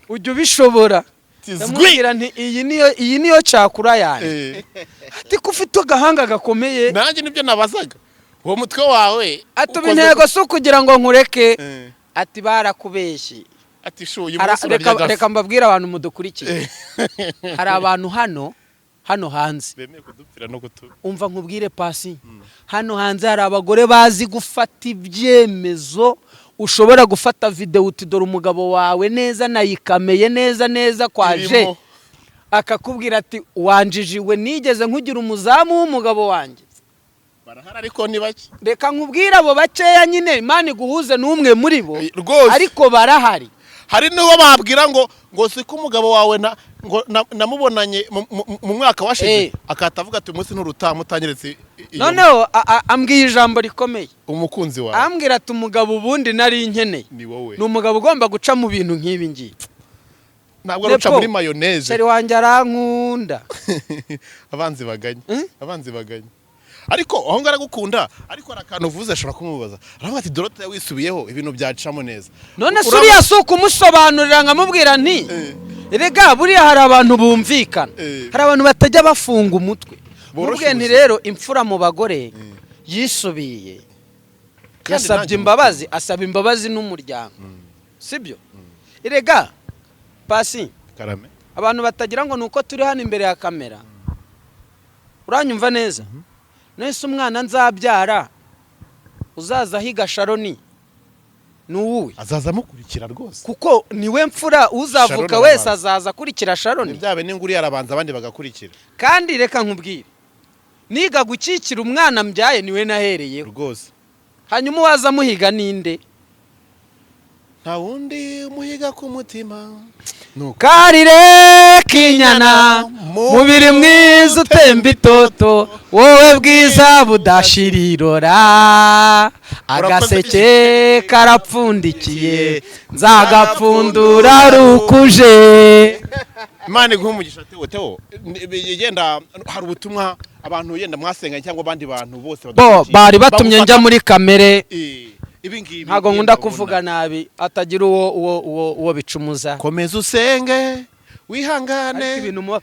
ujya ubishobora? Ati, zwi. Ndamubwira nti iyi niyo cakura yanjye. Ati ko ufite agahanga gakomeye. Nanjye nibyo nabazaga, uwo mutwe wawe Ati ubu ukoze. Intego si ukugira ngo nkureke. Ati barakubeshye. Ati shu, uyu munsi urarya Reka agafu. reka mbabwire, abantu mudukurikiye, hari abantu hano hanze bemeye kudupfira no kutu Umva nkubwire pasi, hano hanze hari abagore bazi gufata ibyemezo. Ushobora gufata videwo uti dore umugabo wawe neza, nayikameye neza neza kwaje. Irimo. Akakubwira ati wanjijiwe, nigeze nkugira umuzamu w'umugabo wanjye? Barahari ariko ni bake. Reka nkubwire, abo bakeya nyine Imana iguhuze n'umwe muri bo. Rwose. Ariko barahari. Hari n'uwo babwira ngo siko umugabo wawe na ngo namubonanye mu mwaka washize, akahita avuga ati umunsi nturutaha mutanyeretse iyo. Noneho ambwiye ijambo rikomeye. Umukunzi wawe. Ambwira ati umugabo ubundi nari nkeneye ni wowe. Ni umugabo ugomba guca mu bintu nk'ibi ngibi. Ntabwo aruca Nepo, muri mayonnaise. Chéri wanjye arankunda. Abanzi baganye. Hmm? Abanzi baganye, ariko aho ngaho aragukunda, ariko hari akantu uvuze ashobora kumubaza, aravuga ati Dorote wisubiyeho ibintu byacamo neza. None se uriya si ukumusobanurira nkamubwira nti erega buriya hari abantu bumvikana, hari abantu batajya bafunga umutwe. Boroshya Mubwiye nti ubuzima. rero imfura mu bagore yisubiye, Kandi yasabye nanjye imbabazi, asaba imbabazi n'umuryango, sibyo? Erega pasi, Karame. abantu batagira ngo ni uko turi hano imbere ya kamera. Uranyumva neza? Nese umwana nzabyara uzaza ahiga Sharoni ni uwuwe? Azaza amukurikira rwose. Kuko niwe mfura, uzavuka Sharon wese arabanza. azaza akurikira Sharoni. Ni byabe n'inguri arabanza, abandi bagakurikira. Kandi reka nkubwire, niga gukikira umwana mbyaye niwe nahereyeho. Rwose. Hanyuma uwaza amuhiga ninde? Nta wundi umuhiga ku mutima. Nuko Karire k'inyana, mubiri mwiza utemba itoto, wowe bwiza budashira irora, agaseke karapfundikiye, nzagapfundura rukuje. Imana iguhe umugisha, Theo. Theo, yenda hari ubutumwa abantu yenda mwasenganye cyangwa abandi bantu bose Bo badukurikiye bari batumye njya bagufata- muri kamere. Ibi ngibi Ntabwo yenda nkunda ubona. kuvuga nabi, atagira uwo bicumuza. Komeza usenge wihangane. Ariko ibintu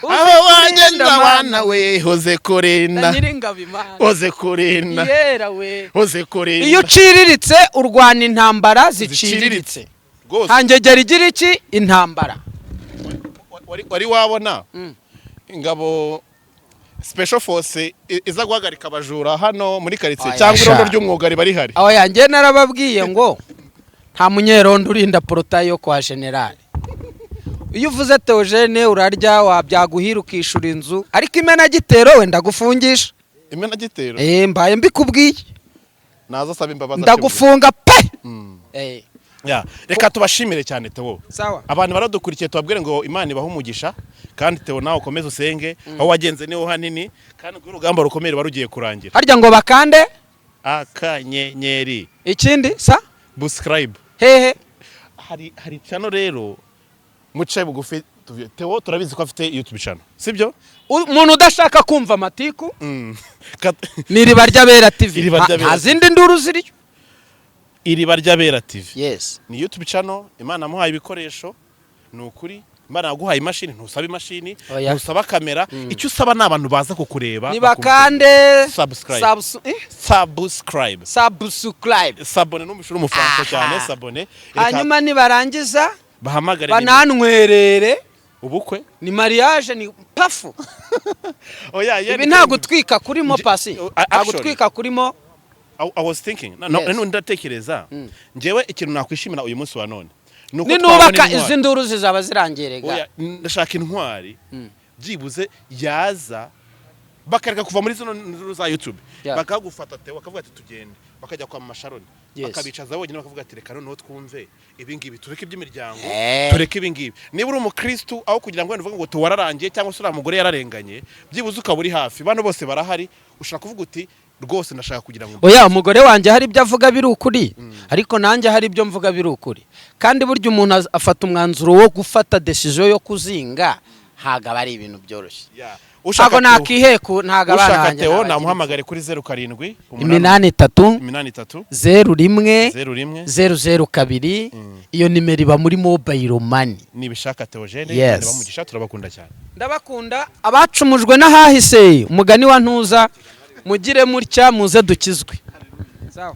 Aho wagenda wana we, hoze kurinda. Nyiringabo Imana. Hoze kurinda. Yera we. Hoze kurinda. Iyo uciriritse urwana intambara ziciriritse. Rwose. Hangegera igira iki intambara. Wari wabona ingabo special force iza guhagarika abajura hano muri karitsiye Oya, cyangwa sha. irondo ry'umwuga riba rihari? Aho yanjye narababwiye ngo nta munyerondo urinda portail yo kwa general. Iyo uvuze Theogene urarya, wabyaguhira ukishura inzu, ariko imenagitero wenda gufungisha. Imenagitero. Mbaye mbikubwiye. Naza asaba imbabazi. Ndagufunga pe. Ya, reka tubashimire cyane, Theo. Sawa. Abantu baradukurikiye, tubabwire ngo Imana ibahe umugisha, kandi Theo nawe ukomeze usenge. Aho wagenze niho hanini, kandi ubwo urugamba rukomeye ruba rugiye kurangira. Harya ngo bakande Akanyenyeri. Ikindi sa Subscribe. Hehe? Hari channel rero, muce bugufi Theo turabizi ko afite YouTube channel, sibyo? Umuntu udashaka kumva amatiku ni Iriba ry'Abera TV. Iriba ry'Abera. Nta zindi nduru ziriyo. Iriba ry'Abera TV. Yes. Ni YouTube channel Imana yamuhaye ibikoresho. Ni ukuri, Imana yaguhaye imashini, ntusaba imashini, Oya. ntusaba kamera. Icyo usaba ni abantu baza kukureba Nibakande Subscribe. Subscribe. Subscribe. S'abonner, numva uri umufaransa Aha. cyane, s'abonner. Reka Hanyuma nibarangiza bahamagare nimero. Bananwerere. Ubukwe. Ni mariage, ni pafu. Oya, Ibi nta gutwika kurimo, pasi. Nta Actually- gutwika kurimo. I was thinking no, Yes. no, ndatekereza njyewe ikintu nakwishimira uyu munsi wa none ni uko twabona Ninubaka intwari. izi nduru zizaba zirangiye rega. Oya, ndashaka intwari byibuze yaza bakareka kuva muri zino nzuru za YouTube, bakagufata Theo, bakavuga ati tugende, bakajya kwa Mama Sharon, bakabicaza bonyine, bakavuga ati reka noneho twumve ibi ngibi, tureke iby'imiryango, tureke ibi ngibi. Niba uri umukristu, aho kugira ngo wenda uvuge ngo tuwararangiye cyangwa se uriya mugore yararenganye, byibuze ukaba uri hafi, bano bose barahari, ushaka kuvuga uti rwose ndashaka kugira ngo Oya, umugore wanjye hari ibyo avuga biri ukuri, ariko nanjye hari ibyo mvuga biri ukuri. Kandi burya umuntu afata umwanzuro wo gufata decision yo kuzinga, ntabwo aba ari ibintu byoroshye. Yeah. Ntabwo Ushaka Theo- nakiheku, ntabwo abana ushaka banjye Theo nabakiri. namuhamagare kuri 07 83 83 01 01 002. Iyo nimero iba muri Mobile Money. Nibishaka Theogene. Yes. Bamugisha, turabakunda cyane. Ndabakunda. Abacumujwe n'ahahise, umugani wa ntuza, mugire mutya muze dukizwe. Sawa.